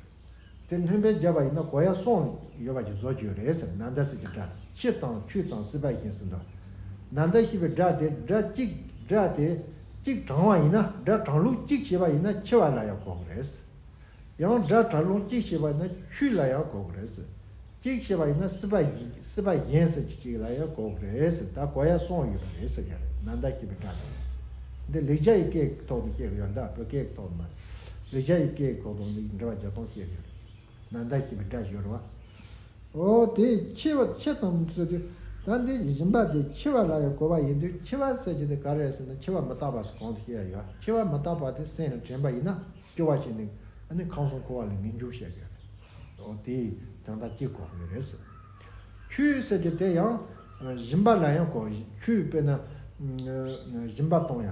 རེད། དེ་སྣོན་ཕན་བརྒྱབ་པ་ཡིན་ན་གོ་ཡ་གསུམ་ཡོད་པ་ཅིག་བཟོ་རྒྱུ་རེད་ཟེར། ནན་ཏཱ་ཟེར་གྱི་སྒྲ་ཕྱི་དང་ཆོས་དང་སྲིད་པ་ཡིན་ཟེར་འདུག་ནན་ཏཱ་ཞེས་པའི་སྒྲ་དེ་སྒྲ་གཅིག་སྒྲ་དེ་གཅིག་དྲངས་པ་ཡིན་ན། སྒྲ་དྲངས་ལུགས་གཅིག་བྱས་པ་ཡིན་ན་འཆི་བ་ལ་ཡང་གོ་གི་རེད། ཡང་སྒྲ་དྲངས་ལུགས་གཅིག་བྱས་པ་ཡིན་ན་ཆོས་ལ་ཡང་གོ་གི་རེད་ཟེར། གཅིག་བྱས་པ་ཡིན་ན་སྲིད་པ་ཡིན། སྲིད་པ་ཡིན་ཟེར་གྱི་གཅིག་ལ་ཡང་གོ་གི་རེད་ཟེར། ད་གོ་ཡ་གསུམ་ཡོད་པ་རེད་ཟེར་གྱི་རེད། ནན་ཏཱ་ཞེས་པའི་སྒྲ་དེ། འདི་ལེགས་སྦྱར་གྱི་སྐད་ཀྱི་ཐོག་ནས་བཤད་གི་ཡོད། ད་བོད་སྐད་ཀྱི་ཐོག་ནས་མ་རེད། ལེགས་སྦྱར་གྱི་སྐད་ཀྱི་ཐོག་ནས་འགྲེལ་པ་རྒྱག་སྟངས་བཤད་གི་ཡོད། ནན་ཏཱ་ཞེས་པའི་སྒྲ་ཡོད་རེད་བ། འོ་དེ་འཆི་བ་འཆི་དང་ཟེར་དུས། ད་འདི་སྦྱིན་པ་དེ་འཆི་བ་ལ་ཡང་གོ་བ་ཡིན་དུས། འཆི་བ་ཟེར་གྱི་དེ་ག་རེ་རེད་ཟེར་ན། འཆི་བ་མི་རྟག་པ་ཟེར་གོང་དུ་བཤད་ཡ་ཡོད། འཆི་བ་མི་རྟག་པ་དེ་སེམས་ལ་དྲན་པ་ཡིན་ན་སྐྱོ་བ་ཞིག་ནས། ཨ་ནི་ཁམས་གསུམ་འཁོར་བ་ལས་ངེས་འབྱུང་བཤད་ཀྱི་ཡོད་རེད། འོ་དེའི་དོན་དག་གཅིག་གོ་གི་ཡོད་རེད་ཟེར། ཆོས་ཟེར་གྱི་དེ་ཡང་སྦྱིན་པ་ལ་ཡང་གོ། ཆོས་དཔེར་ན་སྦྱིན་པ་གཏོང་ཡ།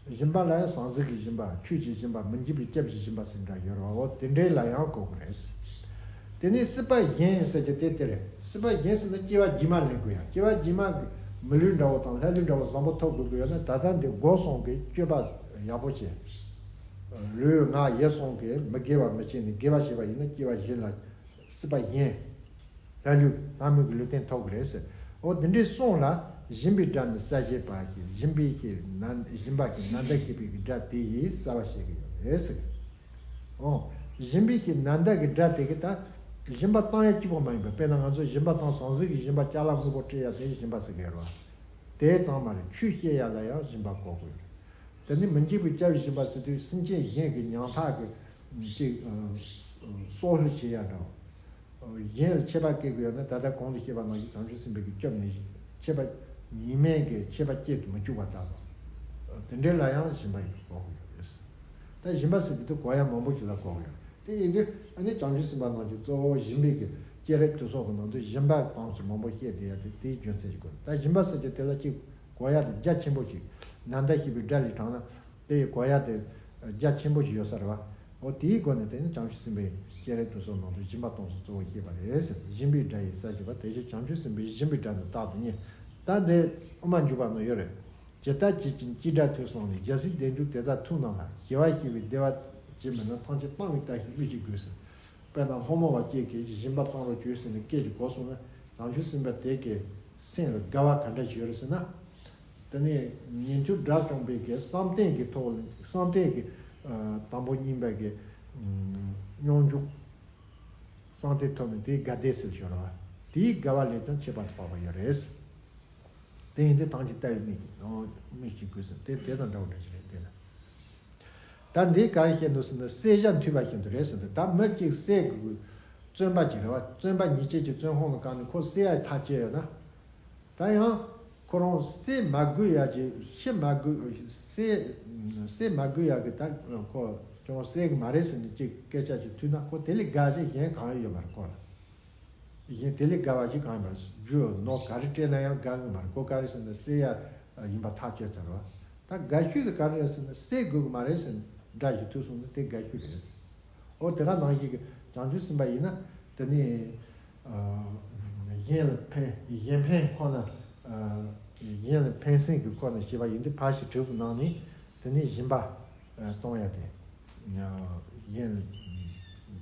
སྦྱིན་པ་ལ་ཡང་ཟང་ཟིང་གི་སྦྱིན་པ། ཆོས་ཀྱི་སྦྱིན་པ། མི་འཇིགས་པའི་སྐྱབས་ཀྱི་སྦྱིན་པ་ཟེར་འདྲ་ཡོད་རེད་བ། འོ་དེ་འདྲའི་ལ་ཡང་གོ་གི་རེད། དེ་ནས་སྲིད་པ་གཞན་ཟེར་གྱི་དེ་དེ་རེད། སྲིད་པ་གཞན་ཟེར་ན་སྐྱེ་བ་རྗེས་མ་ལེན་དགོས་ཡ། སྐྱེ་བ་རྗེས་མ་གི་མི་ལུས་འདྲ་བོ་དང་ལྷ་ལུས་འདྲ་བོ་བཟང་པོ་ཐོབ་དགོས་ཀྱི་ཡོད་ན། ད་ལྟ་འདི་སྒོ་གསུམ་གྱི་སྤྱོད་པ་ཡག་པོ་བྱས། ལུས་ངག་ཡིད་གསུམ་གྱིས་མི་དགེ་བ་མི་བྱེད་ནས། དགེ་བ་བྱས་པ་ཡིན་ན་སྐྱེ་བ་གཞན་ལ། སྲིད་པ་གཞན། ལྷ་ལུས་ལྷ་མིན་གྱི་ལུས་རྟེན་ཐོབ་ཀྱི་རེད་ཟེར། འོ་དེ་འདྲའི་གསུམ་ལ་སྦྱིན་པའི་སྒྲ་ནི་གསལ་བྱེད་པ་ཞེས། སྦྱིན་པའི་ཞེས་ནན། སྦྱིན་པ་ཞེས་ནན་ཏཱ་ཞེས་པའི་སྒྲ་དེ་ཡིས་གསལ་བར་བྱེད་ཀྱི་ཡོད་རེད་ཟེར། འོ། སྦྱིན་པའི་ཞེས་ནན་ཏཱ་གི་སྒྲ་དེ་གིས་ད་སྦྱིན་པ་བཏང་ཡ་གཅིག་པོ་མ་ཡིན་པར། དཔེར་ན་ང་ཚོ་སྦྱིན་པ་བཏང་། ཟང་ཟིང་གི་སྦྱིན་པ། ཅ་ལག་དངོས་པོ་སྤྲད་ཡ་དེ་སྦྱིན་པ་ཟེར་གི་ཡོད་རེད་བ། དེ་ཙམ་མ་རེད། ཆོས་བཤད་ཡ་ལ་ཡང་སྦྱིན་པ་གོ་དགོས་རེད། དེ་ནི་མི་འཇིགས་པའི་སྐྱབས་སྦྱིན་པ་ཟེར་དུས་སེམས་ཅན་གཞན་གྱི་ཉམ་ཐག་གི་ཅིག་གསོག་ལྷུ་བྱེད་ཡ་འདྲ་བ། གཞན་ལ་ཆད་པ་བཀལ་དགོས་ཡོད་ན། ད་ལྟ་གོང་དུ་བཤད་པ་ནང་བཞིན་བྱང་ཆུབ་སེམས་དཔའི་གི་སྐྱབས་ནི་ཆད་པ། ཉེས་དམིགས་ཀྱི་ཆད་པ་བཅད་དུ་མི་བཅུག་པ་ལྟ་བུ། དེ་འདྲའི་ལ་ཡང་སྦྱིན་པ་ཡིན་པ་གོ་དགོས་ཡོད་རེད། ད་སྦྱིན་པ་ཟེར་དུས་གོ་ཡ་མང་པོ་ཞིག་ལ་གོ་དགོས་ཡོད་རེད། དེ་ཡིན་དུས་ཨ་ནི་བྱང་ཆུབ་སེམས་དཔའ་རྣམས་ཀྱིས་གཙོ་བོ་སྦྱིན་པའི་གི་སྐྱེས་རབས་དེ་ཚོ་གི་ནང་དུ་སྦྱིན་པ་སྟངས་སུ་མང་པོ་བཤད་བསྡད་ཡ་དེ་དེའི་རྒྱུ་མཚན་ཞིག་གོ། ད་སྦྱིན་པ་ཟེར་གྱི་དེ་ལ་གཅིག་གོ་ཡ་དེ་རྒྱ་ཆེན་པོ་ཞིག་ནན་ཏཱ་ཞེས་པའི་སྒྲ་ལས་དྲངས་ན། དེ་ཡི་གོ་ཡ་དེ་རྒྱ་ཆེན་པོ་ཞིག་ཡོད་ས་རེད་བ། འོ་དེའི་སྒོ་ནས་དེ་ནི་བྱང་ཆུབ་སེམས་དཔའི་སྤྱན་རས་གྲོལ་སོགས་ནང་དུ་སྦྱིན་པ་སྟངས་སུ་གཙོ་བོ་བཤད་པ་རེད་ཟེར། སྦྱིན་པའི་སྒྲ་ཡིས་གསལ་བྱེད་པ། དེ་ཕྱིར་བྱང་ཆུབ་སེམས་དཔའི་སྦྱིན་པའི་སྒྲ་ནི་རྟག་ཏུ་བསྙེན། ད་འདི་དབུ་མ་འཇུག་པ་ན་ཡོད་རེད། ཇི་ལྟར་བྱེད་ཅིང་ཅི་སྒྲ་ཐོས་གསུངས་ནས། རྒྱལ་སྲས་སྡེབ་འཇུག་དེ་ལྟར་ཐོས་རྣམས་ལ། ཞི་བར་གཤེགས་པའི་བདེ་བ་ཅན་མིན་ན། ཐམས་ཅད་གཏང་བའི་བཀྲ་ཤིས་དབུགས་ཀྱིས་དགོས་ཟེར། དཔེར་ན་ལྷ་མོ་བ་ཅིག་གིས་སྦྱིན་པ་བཏང་རོགས་བྱོས་ཟེར་ནས་སྐད་ཅིག་གོ་སོང་ན། བྱང་ཆུབ་སེམས་དཔའ་དེ་གི་སེམས་ལ་དགའ་བ་ག་འདྲ་ཞིག་ཡོད་རེད་ཟེར་ན། དེ་ནས་ཉན་ཐོས་དགྲ་བཅོམ་པའི་གི་བསམ་གཏན་གྱི་ཐོག་ལ། བསམ་གཏན་གྱི་ཨ་དང་པོ་བསྙེན་པའི་གི་ཨ་སྙོམས་འཇུག་བསམ་གཏན་ཐོབ་ནས་དེའི་དགའ་བདེ་ཟེར་ཞོར་བ། དེའི་དགའ་བ་ལས་ཀྱང་ཁྱད་པར་དུ་འཕགས་པ་ཡོད་རེད། དེ་ཡིན་དུས་ཐམས་ཅད་ལྟ་བའི་མིག་གིས་དང་མིག་གིས་གུས་སུ་དེ་དེ་དང་འདྲ་བ་འདྲ་ཞིག་རེད་དེ་ལ། ད་འདི་ག་རེ་བཤད་འདུག་ཟེར་ན། བསད་བྱ་འཐུས་པ་བཞིན་དུ་རེད་ཟེར་འདུག་ད་མི་གཅིག་བསད་དགོས། བཙོན་པ་ཅིག་རེད་བ། བཙོན་པ་ཉེས་ཅན་གྱི་བཙོན་ཁང་ལ་བཀག་ནས་ཁོ་བསད་ཡ་ཐག་བཅད་ཡོད་ན། ད་ཡང་ཁོ་རང་བསད་མ་དགོས་ཡ་གི། ཤི་མ་དགོས། བསད་བསད་མ་དགོས་ཡ་གི་ད་ཁོ་ཁྱོད་བསད་གི་མ་རེད་ཟེར་ནས་ཅིག་སྐད་ཆ་ཅིག་ཐོས་ན། ཁོ་དེ་ལས་དགའ་ཅིག་གཞན་གང་ཡང་ཡོད་མ་རེད་ཁོ་ལ། གཞན་དེ་ལས་དགའ་བ་ཅིག་གང་ཡང་མ་རེད། རྒྱུ་ནོར་ག་རེ་སྤྲད་ན་ཡང་དགའ་ངེས་མ་རེད། ཁོ་ག་རེ་ཟེར་ན་བསད་ཡ་ཡིན་པ་ཐག་བཅད་ཚར་བ། ད་དགའ་ཤོས་དེ་ག་རེ་རེད་ཟེར་ན། བསད་དགོས་ཀྱི་མ་རེད་ཟེར་ནས་སྒྲ་ཞིག་ཐོས་སོང་ན་དེ་དགའ་ཤོས་རེད། འོ་དེ་ག་ནང་བཞིན་གྱི་བྱང་ཆུབ་སེམས་དཔའ་ཡིན་ན་དེ་ནི་ཨ་གཞན་ལ་ཕན། གཞན་ཕན་ཁོ་ན། ཨ་གཞན་ལ་ཕན་སེམས་ཀྱི་ཁོ་ན་བྱེད་པ་ཡིན་དུས་ཕར་ཞིག་གྲུབ་ནང་ནས་དེ་ནི་སྦྱིན་པ་ཨ་གཏོང་ཡ་དེ། ཨ་གཞན་ལ་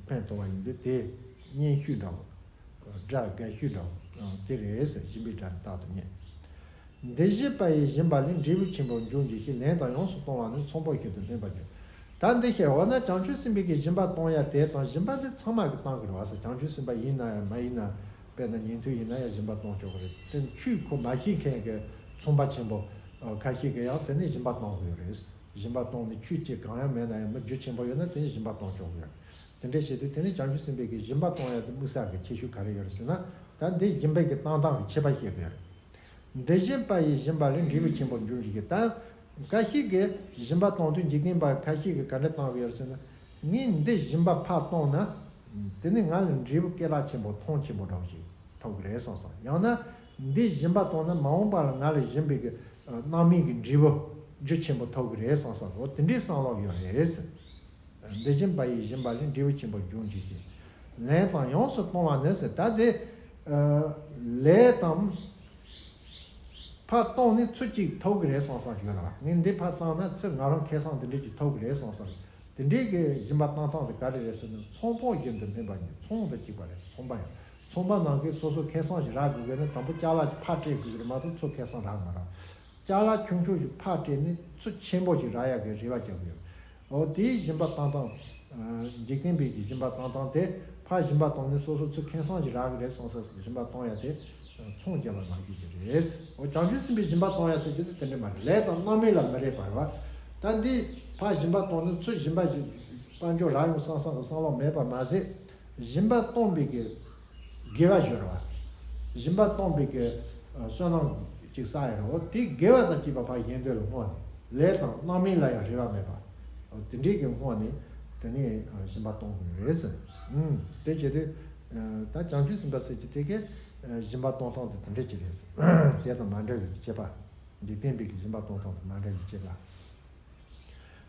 ཕན་ཐོགས་པ་ཡིན་དུས་དེ་སྙན་ཤོས་འདྲ་བོ། སྒྲ་དགའ་ཤོས་འདྲ་བོ་དེ་རེད་ཟེར། སྦྱིན་པའི་སྒྲ་ནི་རྟག་ཏུ་སྙན། འདི་བཞེས་པ་ཡིས་སྦྱིན་པ་ལས། འབྲས་བུ་ཆེན་པོར་འགྱུར་འགྱུར་ཞིང་། ལན་དང་ཡོངས་སུ་གཏོང་བ་ནི། ཚོང་དཔོན་བཞིན་དུ་སྨིན་པར་འགྱུར། ད་འདི་ཤེས། འོ་ན་བྱང་ཆུབ་སེམས་དཔའི་གི་སྦྱིན་པ་གཏོང་ཡ་དེ་དང་སྦྱིན་པ་དེ་ཚང་མ་གི་གཏོང་གི་རེད་བ་ཟེར། བྱང་ཆུབ་སེམས་དཔའ་ཡིན་ན་ཡང་མ་ཡིན་ན། དཔེར་ན་ཉན་ཐོས་ཡིན་ན་ཡང་སྦྱིན་པ་གཏོང་ཆོག་གི་རེད། དེ་ཆོས་ཁོ་མ་ཤེས་མཁན་གི་ཚོང་པ་ཆེན་པོ་ཁ་ཤས་ཀྱིས་ཡང་དེ་ནས་སྦྱིན་པ་གཏོང་གི་ཡོད་རེད། སྦྱིན་པ་གཏོང་ནས་ཆོས་ཅིག་གང་ཡང་མེད་ན་ཡང་མི་རྒྱུ་ཆེན་པོ་ཡོད་ན་དེ་ནས་སྦྱིན་པ་གཏོང་ཆོག་གི་ཡོད། དེ་འདྲ་བྱེད་དུས་དེ་ནས་བྱང་ཆུབ་སེམས་དཔའི་གི་སྦྱིན་པ་གཏོང་ཡ་དེ་དམིགས་བསལ་གྱི་ཁྱད་ཆོས་ག་རེ་ཡོད་རེད་ཟེར་ན། ད་འདི་སྦྱིན་པའི་གི་བཏང་སྟངས་ཀྱི་ཁྱད་པར་བཤད་དགོས་རེད། འདི་བཞེས་པ་ཡིས་སྦྱིན་པ་ལས། འབྲས་བུ་ཆེན་པོར་འགྱུར་འགྱུར་ཞིང་། ད་ཁ་ཤས་ཀྱིས་སྦྱིན་པ་གཏོང་དུས་འཇིག་རྟེན་པ་ཁ་ཤས་ཀྱིས་ག་འདྲ་བཏང་གི་ཡོད་རེད་ཟེར་ན། ངས་འདི་སྦྱིན་པ་ཕར་བཏང་ན་དེ་ནི་ང་ལ་འབྲས་བུ་སྐད་གྲགས་ཆེན་པོ་མཐོང་ཆེན་པོ་འདྲ་བོ་ཞིག་ཐོབ་ཀྱི་རེད་བསམ་བསམ། ཡང་ན་འདི་སྦྱིན་པ་བཏང་ན་མ་འོངས་པ་ལ་ང་ལ་སྦྱིན་པའི་གི་སྣང་མེད་ཀྱི་འབྲས་བུ་རྒྱུ་ཆེན་པོ་ཐོབ་ཀྱི་རེད་བསམ་བསམ། འོ་དེ་འདྲའི་བསམ་བློ་ཡོད་རེད། འདི་སྦྱིན་པ་ཡིས་སྦྱིན་པ་ལས། འབྲས་བུ་ཆེན་པོར་འགྱུར་འགྱུར་ཞིང་། ལན་དང་ཡོངས་སུ་གཏོང་བ་ནི་ཟེར། ད་དེ་ལས་དང་ཕར་གཏོང་ནས་ཚུར་ཅིག་ཐོབ་ཀྱི་རེད་བསམ་བསམ་ཞིག་ཡོད་རེད་བ། ངས་འདི་ཕར་བཏང་ན་ཚུར་ང་རང་ཁེ་བཟང་འདི་འདྲས་ཅིག་ཐོབ་ཀྱི་རེད་བསམ་བསམ། དེ་འདྲས་ཀྱི་སྦྱིན་པ་བཏང་སྟངས་དེ་ག་རེ་རེད་ཟེར་ན། ཚོང་དཔོན་བཞིན་དུ་སྨིན་པ་ཡིན། ཚོང་དང་གཅིག་པ་རེད། ཚོང་པ་ཡང་ཚོང་པ་ནང་གི་སོ་སོ་ཁེ་བཟང་ཞིག་རག་དགོས་ཀྱི་ན་དང་པོ་ཅ་ལག་ཅིག་ཕར་སྤྲད་དགོས་ཀྱི་རེད་མ་གཏོགས་ཚུར་ཁེ་བཟང་རག་མ་རག་ཅ་ལག་ཆུང་ཆུང་ཞིག་ཕར་སྤྲད་ནས་ཚུར་ཆེན་པོ་ཞིག་རག་ཡག་གི་རེ་བ་རྒྱག་གི་ཡོད། འོ་དེའི་སྦྱིན་པ་བཏང་སྟངས། འཇིག་རྟེན་པའི་གི་སྦྱིན་པ་བཏང་སྟངས་དེ། ཕར་སྦྱིན་པ་བཏང་ནས་སོ་སོ་ཚུར་ཁེ་བཟང་ཞིག་རག་གི་རེད་བསམ་བསམ་སྦྱིན་པ་གཏོང་ཡ་དེ་ཚོང་རྒྱག་པ་ནང་བཞིན་གྱི་རེད། འོ་བྱང་ཆུབ་སེམས་དཔའི་སྦྱིན་པ་གཏོང་ཡ་ཟེར་རྒྱུ་དེ་དེ་འདྲ་མ་རེད། ལས་དང་སྣང་མེད་ལ་མི་རེ་བ་རེད་བ། ད་འདི་ཕར་སྦྱིན་པ་བཏང་ནས་ཚུར་སྦྱིན་པ་ཞིག་དཔལ་འབྱོར་རག་ཡོང་བསམ་བསམ་གི་བསམ་བློ་མེད་པ་མ་ཟད། སྦྱིན་པ་གཏོང་བའི་གི་དགེ་བ་ཡོད་རེད་བ། སྦྱིན་པ་གཏོང་བའི་གི་བསོད་ནམས་ཅིག་བསགས་ཡོད་རེད་བ། དེ་དགེ་བ་དང་བཅས་པ་ཕར་གཞན་དོན་ལ་བསྔོ་ནས། ལས་དང་སྣང་མེད་ལ་ཡང་རེ་བ་མེད་པ། དེ་འདྲའི་གི་བསྔོ་ནས་དེ་ནས་སྦྱིན་པ་གཏོང་དགོས་རེད་ཟེར། ཨུམ། དེ་བྱེད་དུས་ད་བྱང་ཆུབ་སེམས་དཔའ་ཟེར་གྱི་དེ་གི་སྦྱིན་པ་གཏོང་སྟངས་དེ་དེ་འདྲ་ཅིག་རེད་ཟེར། དེ་དང་མ་འདྲ་བའི་གི་བྱེད་པ། འཇིག་རྟེན་པའི་གི་སྦྱིན་པ་གཏོང་སྟངས་དང་མ་འདྲ་བའི་བྱེད་པ།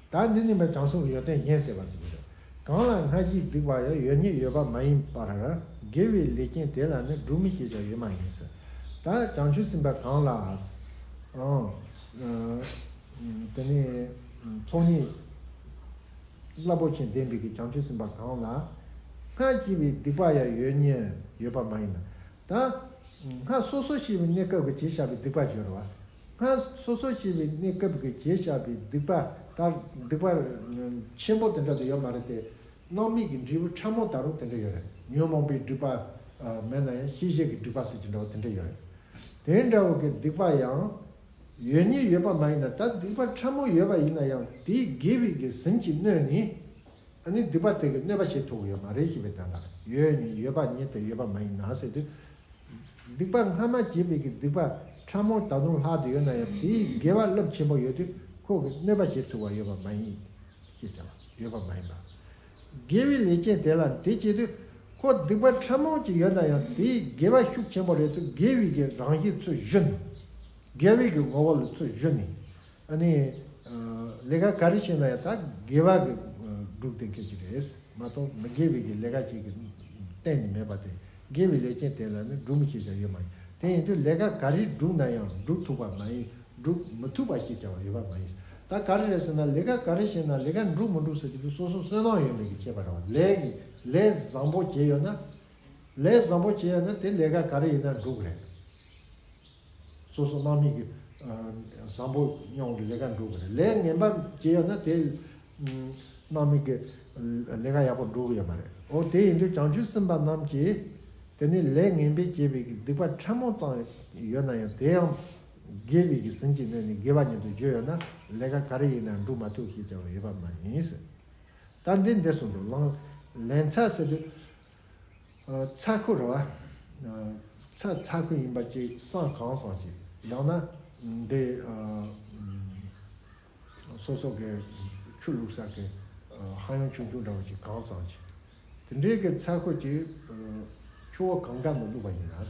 ད་འདི་ནི་མ་བྱང་སེམས་ཀྱི་ཡོན་ཏན་གཞན་བསྟན་པ་ཟེར་གྱི་རེད། གང་ལ་སྔར་གྱི་སྡིག་པ་ཡང་། ཡོད་ཉིད་ཡོད་པ་མ་ཡིན་པར། དགེ་བའི་ལས་ཅན་དེ་ལ་ནི། སྒྲུབ་མི་ཤེས་ཀྱང་ཡོད་མ་ཡིན་ཟེར། ད་བྱང་ཆུབ་སེམས་དཔའ་གང་ལ། ཨང་། དེ་ནི་ཚོགས་གཉིས་རླབས་པོ་ཆེན་ལྡན་པའི་གི་བྱང་ཆུབ་སེམས་དཔའ་གང་ལ། སྔར་བྱས་པའི་སྡིག་པ་ཡང་ཡོད་ཉིད་ཡོད་པ་མ་ཡིན་ན། ད་སྔར་སོ་སོ་བྱས་པའི་གནས་སྐབས་ཀྱི་བྱས་བཞག་པའི་སྡིག་པ་ཡོད་རེད་བ། སྔར་སོ་སོ་བྱས་པའི་གནས་སྐབས་ཀྱི་བྱས་བཞག་པའི་སྡིག་པ་ལྟར་སྡིག་པ་ཆེན་པོ་དེ་འདྲ་དེ་ཡོད་མ་རེད་དེ། སྣང་མེད་ཀྱི་འབྲས་བུ་ཕྲ་མོ་ད་རུང་དེ་འདྲ་ཡོད་རེད། ཉོན་མོངས་པའི་སྒྲིབ་པ་མེད་ན་ཡང་ཤེས་བྱའི་གི་སྒྲིབ་པ་ཟེར་གྱི་འདྲ་བ་དེ་འདྲ་ཡོད་རེད། དེ་འདྲ་བོ་གི་སྡིག་པ་ཡང་ཡོད་ཉིད་ཡོད་པ་མ་ཡིན་ན། ད་སྡིག་པ་ཕྲ་མོ་ཡོད་པ་ཡིན་ན་ཡང་དེའི་དགེ་བའི་གི་ཟིན་གྱིས་གནོད་ནས། ཨ་ནི་སྡིག་པ་དེ་གི་གནོད་པ་བྱེད་ཐུབ་ཀྱི་ཡོད་མ་རེད་ཞེས་པའི་དོན་དག་ཡོད་ཉིད་ཡོད་པ་ཉིད་དུ་ཡོད་པ་མ་ཡིན་ན་ཟེར་དུས། སྡིག་པ་སྔ་མ་བྱས་པའི་གི་སྡིག་པ་ཕྲ་མོ་ད་དུང་ལྷག་ཏུ་ཡོད་ན་ཡང་དེའི་དགེ་བ་རླབས་ཆེན་པོ་ཡོད་དུས་ཁོ་གི་གནོད་པ་བྱེད་ཐུབ་པ་ཡོད་པ་མ་ཡིན། ཞེས་བྱ་བ་ཡོད་པ་མ་ཡིན་པ། དགེ་བའི་ལས་ཅན་དེ་ལ་དེ་བྱེད་དུས་ཁོ་སྡིག་པ་ཕྲ་མོ་ཅིག་ཡོད་ན་ཡང་དེའི་དགེ་བ་ཤུགས་ཆེན་པོ་རེད་དུས་དགེ་བའི་གི་རང་བཞིན་ཚུར་ཞུ་ནས། དགེ་བའི་གི་ངོ་བོ་ལ་ཚུར་ཞུ་ནས། ཨ་ནི། ལས་ཀ་ག་རེ་བྱས་ན་ཡང་ད་དགེ་བ་གི་སྒྲུབ་བསྡད་མཁན་ཅིག་རེད་མ་གཏོགས་མི་དགེ་བའི་གི་ལས་ཀ་ཅིག་གི་གཏན་ནས་མེད་པ་དེ། དགེ་བའི་ལས་ཅན་དེ་ལ་ནི་སྒྲུབ་མི་ཤེས་ཀྱང་ཡོད་མ་ཡིན། དེ་ཡིན་དུས་ལས་ཀ་ག་རེ་བསྒྲུབས་ན་ཡང་སྒྲུབ་ཐུབ་པ་མ་ཡིན། སྒྲུབ་མི་ཐུབ་པ་ཞེས་བྱ་བ་ཡོད་པ་མ་ཡིན། ད་ག་རེ་རེད་ཟེར་ན་ལས་ཀ་ག་རེ་བྱས་ན་ལས་ཀ་འགྲུབ་མི་འགྲུབ་ཟེར་གྱི་དུས་སོ་སོ་བསོད་ནམས་ཡོད་མེད་ཀྱི་ཁྱད་པར་རེད་བ། ལས་ཀྱི་ལས་བཟང་པོ་བྱས་ཡོད་ན། ལས་བཟང་པོ་བྱས་ཡོད་ན་དེ་ལས་ཀ་ག་རེ་ཡིན་ན་འགྲུབ་ཀྱི་རེད། སོ་སོ་སྣང་མེད་ཀྱི་བཟང་པོ་མྱོང་གི་ལས་ཀ་འགྲུབ་ཀྱི་རེད། ལས་ངན་པ་བྱས་ཡོད་ན་དེ་སྣང་མེད་ཀྱི་ལས་ཀ་ཡག་པོ་འགྲུབ་ཀྱི་ཡོད་མ་རེད། འོ་དེ་ཡིན་དུས་བྱང་ཆུབ་སེམས་དཔའ་རྣམས་ཀྱིས་དེ་ནི་ལས་ངན་པས་བྱས་པའི་སྡིག་པ་ཕྲ་མོ་ཙམ་ཡོད་ན་ཡང་དེ་ཡང་དགེ་བའི་གི་ཟིན་གྱིས་གནོད་ནས་དགེ་བ་ཉིད་དུ་བརྗོད་ཡོད་ན་ལས་ཀ་ག་རེ་ཡིན་ན་འགྲུབ་མ་ཐུབ་ཞེས་བྱ་བ་ཡོད་པ་མ་ཡིན། ད་འདི་འདིར་གསུངས་འདུག་ལན་ལན་ཚྭ་ཟེར་དུས། ཚྭ་ཁུ་རེད་བ། ཚྭ་ཚྭ་ཁུ་ཡིན་པ་ཅིག་སྲང་གང་ཙམ་ཅིག་ཡང་ན་འདི་སོ་སོ་གི་ཆུ་བླུགས་ས་གི་ཧ་ཡང་ཆུང་ཆུང་འདྲ་བ་ཅིག་གང་ཙམ་ཅིག་དེ་འདྲའི་གི་ཚྭ་ཁུ་ཅིག་ཆུ་བོ་གངྒཱ་ནང་བླུགས་པ་ཡིན་ན།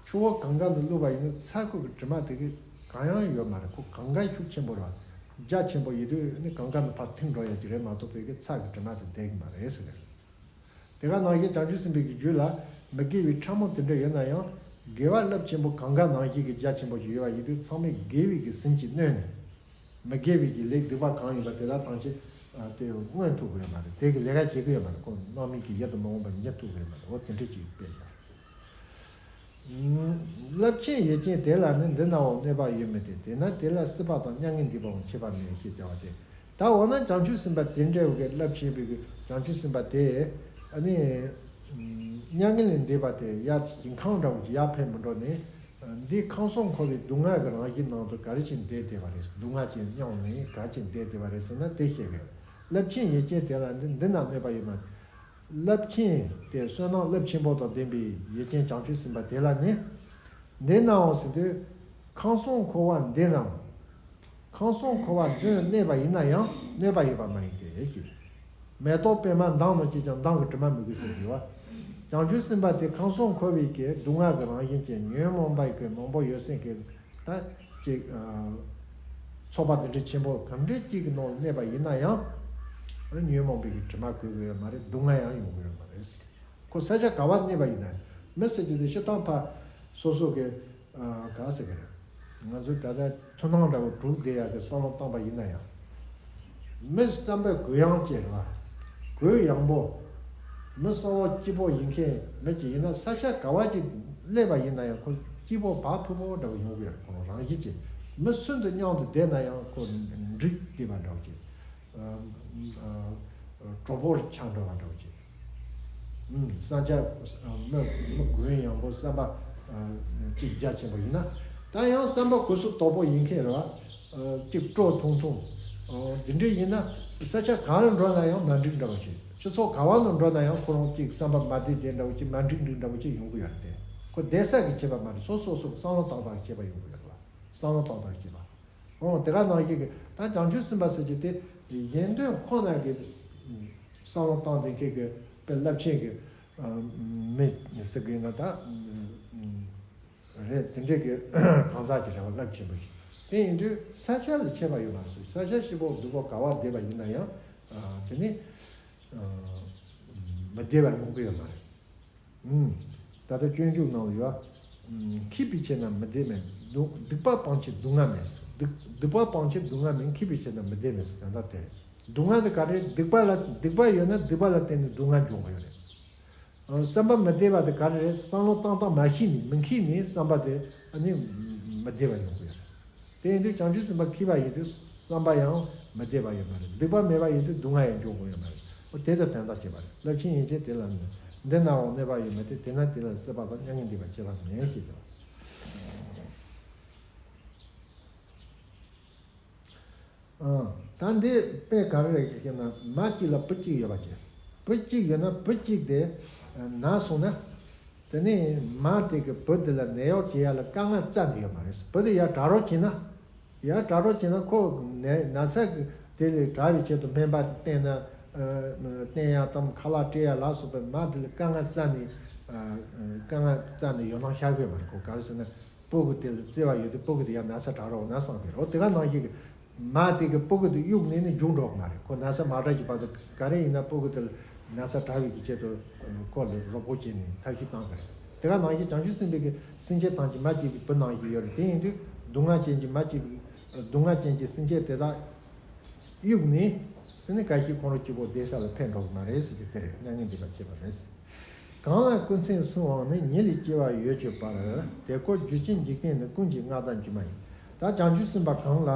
ཆུ་བོ་གངྒཱ་ནང་བླུགས་པ་ཡིན་ན་ཚྭ་ཁུ་གི་དྲི་མ་དེ་གི་ གང་ཡང་ཡོད་མ་རེད། ཁོ་གང་ག་ཤུགས་ཆེན་པོ་རེད་བ། རྒྱ་ཆེན་པོ་ཡིན་དུས་ནི་གང་ག་ནི་ཕར་ཐིམ་འགྲོ་ཡ་གི་རེད་མ་གཏོགས་བོད་ཀྱི་ཚ་གི་དྲི་མ་དེ་བསྡད་གི་མ་རེད་ཟེར་གི་རེད། དེ་ག་ནང་བཞིན་བྱང་ཆུབ་སེམས་དཔའི་གི་རྒྱུད་ལ་མི་དགེ་བའི་ཕྲ་མོ་དེ་འདྲ་ཡོད་ན་ཡང་དགེ་བ་རླབས་ཆེན་པོ་གང་ག་ནང་བཞིན་གྱི་རྒྱ་ཆེན་པོ་ཞིག་ཡོད་པ་ཡིན་དུས་ཚང་མས་དགེ་བའི་གི་སེམས་ཀྱིས་གནོན་ནས། མི་དགེ་བའི་གི་ལས་སྡིག་པ་གང་ཡིན་པ་དེ་དག་ཐམས་ཅད་ཨ་དེ་མངོན་ཐུབ་ཀྱི་ཡོད་མ་རེད། དེ་གི་ལས་ཀ་བྱེད་ཀྱི་ཡོད་མ་རེད། ཁོ་རྣམ་སྨིན་གྱི་ཡིད་དུ་མི་འོང་བ་ཉིད་ཐུབ་ཀྱི་ཡོད་མ་རེད། འོ་དེ་འདྲ་ཅིག་དཔེ་བཞག་རླབས་ཆེན་ཡུལ་ཅན་དེ་ལ་ནི་འདི་ནའང་གནོད་པ་ཡོད་མོད་དེ། དེས་ན་དེ་ལ་སྲིད་པ་དང་མྱ་ངན་འདས་པའང་ཁྱད་པར་མེད་ཞེས་བྱ་བ་སྟེ། ད་འོ་ན་བྱང་ཆུབ་སེམས་དཔའ་དེ་འདྲ་བོ་གི་རླབས་ཆེན་པོའི་གི་བྱང་ཆུབ་སེམས་དཔའ་དེ་ཨ་ནི་མྱ་ངན་ལས་འདས་པ་དེ་ཡར་ཞིང་ཁམས་འདྲ་བོ་ཅིག་ཡར་ཕེབས་མི་འགྲོ་ནས། འདི་ཁམས་གསུམ་འཁོར་བའི་སྡུག་བསྔལ་གྱི་རང་བཞིན་ནང་དུ་ག་རེ་བྱས་བསྡད་བསྡད་པ་རེད། སྡུག་བསྔལ་གྱི་མྱོང་ནས་ག་རེ་བྱས་བསྡད་བསྡད་པ་རེད་ཟེར་ན་དེ་བཤད་གི་རེད། རླབས་ཆེན་ཡུལ་ཅན་དེ་ལ་འདི་འདི་ན་གནོད་པ་ཡོད་མ། རླབས་ཆེན་དེ་བསོད་ནམས་རླབས་ཆེན་པོ་དང་ལྡན་པའི་ཡུལ་ཅན་བྱང་ཆུབ་སེམས་དཔའ་དེ་ལ་ནི། འདི་ནའང་ཟེར་དུས། ཁམས་གསུམ་འཁོར་བ་འདི་ནའང་། ཁམས་གསུམ་འཁོར་བ་འདི་ན་གནས་པ་ཡིན་ན་ཡང་གནོད་པ་ཡོད་པ་མ་ཡིན་ཏེ་ཞེས། མེ་ཏོག་པད་མ་མདངས་རྣམས་ཀྱིས་ཀྱང་མདངས་ཀྱི་དྲི་མ་མི་གོས་ཟེར་གི་ཡོད་པ། བྱང་ཆུབ་སེམས་དཔའ་དེ་ཁམས་གསུམ་འཁོར་བའི་གི་སྡུག་བསྔལ་གྱི་རང་བཞིན་ཅན་ཉོན་མོངས་པ་གི་མང་པོ་ཡོད་སེམས་ཀྱི་ད་ཅིག་ཚོགས་པ་འདི་འདྲའི་ཆེན་པོ་གང་འདྲ་ཅིག་གི་ནང་གནས་པ་ཡིན་ན་ཡང་། ཉོན་མོངས་པའི་གི་དྲི་མ་གོས་གི་ཡོད་མ་རེད། སྡུག་བསྔལ་ཡང་ཡོང་གི་ཡོད་མ་རེད། ཁོ་ས་ཆ་ག་བ་གནས་པ་ཡིན་ན། མི་ཟེར་རྒྱུ་དེ་སྤྱིར་བཏང་ཕ་སོ་སོ་གི་ག་ཟེར་གི་རེད། ང་ཚོས་ད་ལྟ་མཐུན་སྣང་འདྲ་བོ་གྲུབ་བསྡད་ཡག་གི་བསམ་བློ་བཏང་པ་ཡིན་ན་ཡང་། མི་བསམ་པའི་གུ་ཡངས་ཅན་རེད་བ། གུ་ཡངས་པོ། མི་བསམ་བློ་སྐྱིད་པོ་ཡིན་མཁན་མི་ཅིག་ཡིན་ན་ས་ཆ་ག་བ་ཅིག་སླེབས་པ་ཡིན་ན་ཡང་ཁོ་སྐྱིད་པོ་བག་ཕེབས་པོ་འདྲ་བོ་ཡོང་གི་ཡོད་རེད། ཁོ་རང་བཞིན་གྱིས་མི་སུ་དང་མཉམ་དུ་བསྡད་ན་ཡང་ཁོ་འགྲིག་བསྡད་པ་འདྲ་བོ་ཅིག་གྲོགས་པོ་ཆགས་འགྲོ་བ་འདྲ་བོ་ཅིག་ཨུམ། བསམ་འཆར་མི་མི་གུ་ཡངས་པོ་བསམ་པ་ཅིག་རྒྱ་ཆེན་པོ་ཡིན་ན། ད་ཡང་བསམ་པ་གུ་སུ་དོག་པོ་ཡིན་མཁན་རེད་བ། ཅིག་སྤྲོ་ཐུང་ཐུང་། འདི་འདྲ་ཡིན་ན་ས་ཆ་གང་ལ་འགྲོ་ན་ཡང་མ་འགྲིག་འདྲ་བོ་ཅིག་སྤྱི་ཚོགས་ག་བ་ལ་འགྲོ་ན་ཡང་ཁོ་རང་ཅིག་བསམ་པ་མ་བདེ་བདེ་འདྲ་བོ་ཅིག་མ་འགྲིག་འགྲིག་འདྲ་བོ་ཅིག་ཡོང་གི་ཡོད་རེད་དེ། ཁོ་བསྡད་ས་གི་ཁྱད་པར་མ་རེད། སོ་སོ་སོ་བསམ་བློ་བཏང་སྟངས་ཀྱི་ཁྱད་པར་ཡོང་གི་ཡོད་རེད་བ། བསམ་བློ་བཏང་སྟངས་ཀྱི་ཁྱད་པར། འོ་དེ་ག་ནང་བཞིན་གྱི་ད་བྱང་ཆུབ་སེམས་དཔའ་ཟེར་རྒྱུ་དེ་གཞན་དོན་ཁོ་ན་གི་བསམ་བློ་བཏང་བསྡད་མཁན་གྱི་དཔེ་རླབས་ཆེན་གྱི་མི་ཟེར་དགོས་ན་ད་རེད། དེ་འདྲས་ཀྱི་གང་ཟག་གི་རེ་བ་རླབས་ཆེན་པོ་ཞིག་དེ་ཡིན་དུས་ས་ཆ་ལ་ཁྱད་པར་ཡོད་མ་རེད། ས་ཆ་སྐྱིད་པོ་སྡུག་པོ་ག་བ་བསྡད་པ་ཡིན་ན་ཡང་དེ་ནི་མི་བདེ་བ་ཡོང་གི་ཡོད་མ་རེད། ད་ལྟ་སྤྱོད་འཇུག་ནང་ལ་ཡོད། མཁས་པའི་ཆེད་ན་མི་བདེ་མེད། སྡུག་སྡིག་པ་སྤང་ཕྱིར་སྡུག་བསྔལ་མེད། སྡིག་སྡིག་པ་སྤང་ཕྱིར་སྡུག་བསྔལ་མེད། མཁས་པའི་ཆེད་ན་མི་བདེ་མེད་ཟེར། ད་ལྟ་དེ་རེད། སྡུག་བསྔལ་དེ་ག་རེ་རེད། སྡིག་པ་ལ་སྡིག་པ་ཡོད་ན་སྡིག་པ་ལ་བརྟེན་ནས་སྡུག་བསྔལ་འབྱུང་གི་ཡོད་རེད། བསམ་པ་མི་བདེ་བ་དེ་ག་རེ་རེད། བསམ་བློ་བཏང་སྟངས་མ་ཤེས་ནས་མི་མཁས་ནས་བསམ་པ་དེ་ཨ་ནི་མི་བདེ་བ་ཡོང་གི་ཡོད་རེད། དེ་ཡིན་དུས་བྱང་ཆུབ་སེམས་དཔའ་མཁས་པ་ཡིན་དུས་བསམ་པ་ཡང་མི་བདེ་བ་ཡོད་མ་རེད། སྡིག་པ་མེད་པ་ཡིན་དུས་སྡུག་བསྔལ་ཡང་འབྱུང་དགོས་ཡོད་མ་རེད། འོ་དེ་ལྟར་དོན་དག་བྱེད་པ་རེད། རླབས་ཆེན་ཡུལ་ཅན་དེ་ལ་ནི་འདི་ནའང་གནོད་པ་ཡོད་མོད་དེ། དེས་ན་དེ་ལ་སྲིད་པ་དང་མྱ་ངན་འདས་པ་ཁྱད་པར་མེད་ཞེས་བྱ་བ། ཨང་། ད་འདི་དཔེ་ག་རེ་རེད་ཟེར་ན། མ་གཅིག་ལ་བུ་གཅིག་ཡོད་པ་ཅིག་བུ་གཅིག་ཡོད་ན་བུ་གཅིག་དེ་ན་སོང་ན། དེ་ནས་མ་དེ་གི་བུ་དེ་ལ་ནད་གཡོག་བྱེད་ཡ་ལ་དཀའ་ངལ་རྩ་ནས་ཡོད་མ་རེད། བུ་དེ་ཡར་དྲག་རོགས་བྱེད་ན། ཡར་དྲག་རོགས་བྱེད་ན་ཁོ་ནད་ན་ཚ་གི་དེ་ལས་དྲག་པའི་ཆེད་དུ་སྨན་པ་བསྟེན་ན། བསྟེན་ཡ་དང་ཁ་ལག་སྤྲད་ཡ་ལ་སོགས་པའི་མ་དེ་ལ་དཀའ་ངལ་རྩ་ནས། དཀའ་ངལ་རྩ་ནས་ཡོད་སྣང་ཤར་གི་ཡོད་མ་རེད། ཁོ་ག་རེ་ཟེར་ན། སྤུ་གུ་དེ་ལ་བརྩེ་བ་ཡོད་དུས་སྤུ་གུ་དེ་ཡང་ན་ཚ་དྲག་རོགས་ན་བསམ་གི་རེད། དེ་ག་ནང་བཞིན་གྱི་མ་དེ་གི་སྤུ་གུ་དེ་གཡུག་ནས་ནི་རྒྱུགས་འགྲོ་གི་མ་རེད། ཁོ་ན་ཚ་མ་དྲག་གི་བར་དུ་ག་རེ་ཡིན་ན་སྤུ་གུ་དེ་ལ་ན་ཚ་དྲག་པའི་གི་ཆེད་དུ་ཁོ་ལ་རོགས་པ་བྱས་ནས་ཐབས་ཤེས་བཏང་གི་རེད། དེ་ག་ནང་བཞིན་བྱང་ཆུབ་སེམས་དཔའི་གི་སེམས་ཅན་ཐམས་ཅད་མ་སྐྱེས་པའི་བུ་ནང་བཞིན་ཡོད་རེད། དེ་ཡིན་དུས་སྡུག་བསྔལ་ཅན་གྱི་མ་སྐྱེས་པའི་སྡུག་བསྔལ་ཅན་གྱི་སེམས་ཅན་དེ་དག་གཡུགས་ནས། དེ་ནི་ག་ཞིག་ཁོང་རང་གཅིག་པོ་བསྡད་ས་ལ་ཕན་འགྲོ་གི་མ་རེད་ཟེར་གྱི་དེ་རེད། མྱ་ངན་འདས་པ་ཁྱད་པར་མེད་ཟེར། གང་ལ་ཀུན་མཚན་སྲིད་དབང་ནི། ཉིད་ལས་སྐྱེ་བ་ཡོད་སྤྱོད་པར། དེ་ཀོ་རྒྱུ་ཅན་འཇིག་རྟེན་ནི། ཀུན་གྱི་མངའ་བདག་སྒྱུ་མ་ཡིན། ད་བྱང་ཆུབ་སེམས་དཔའ་གང་ལ་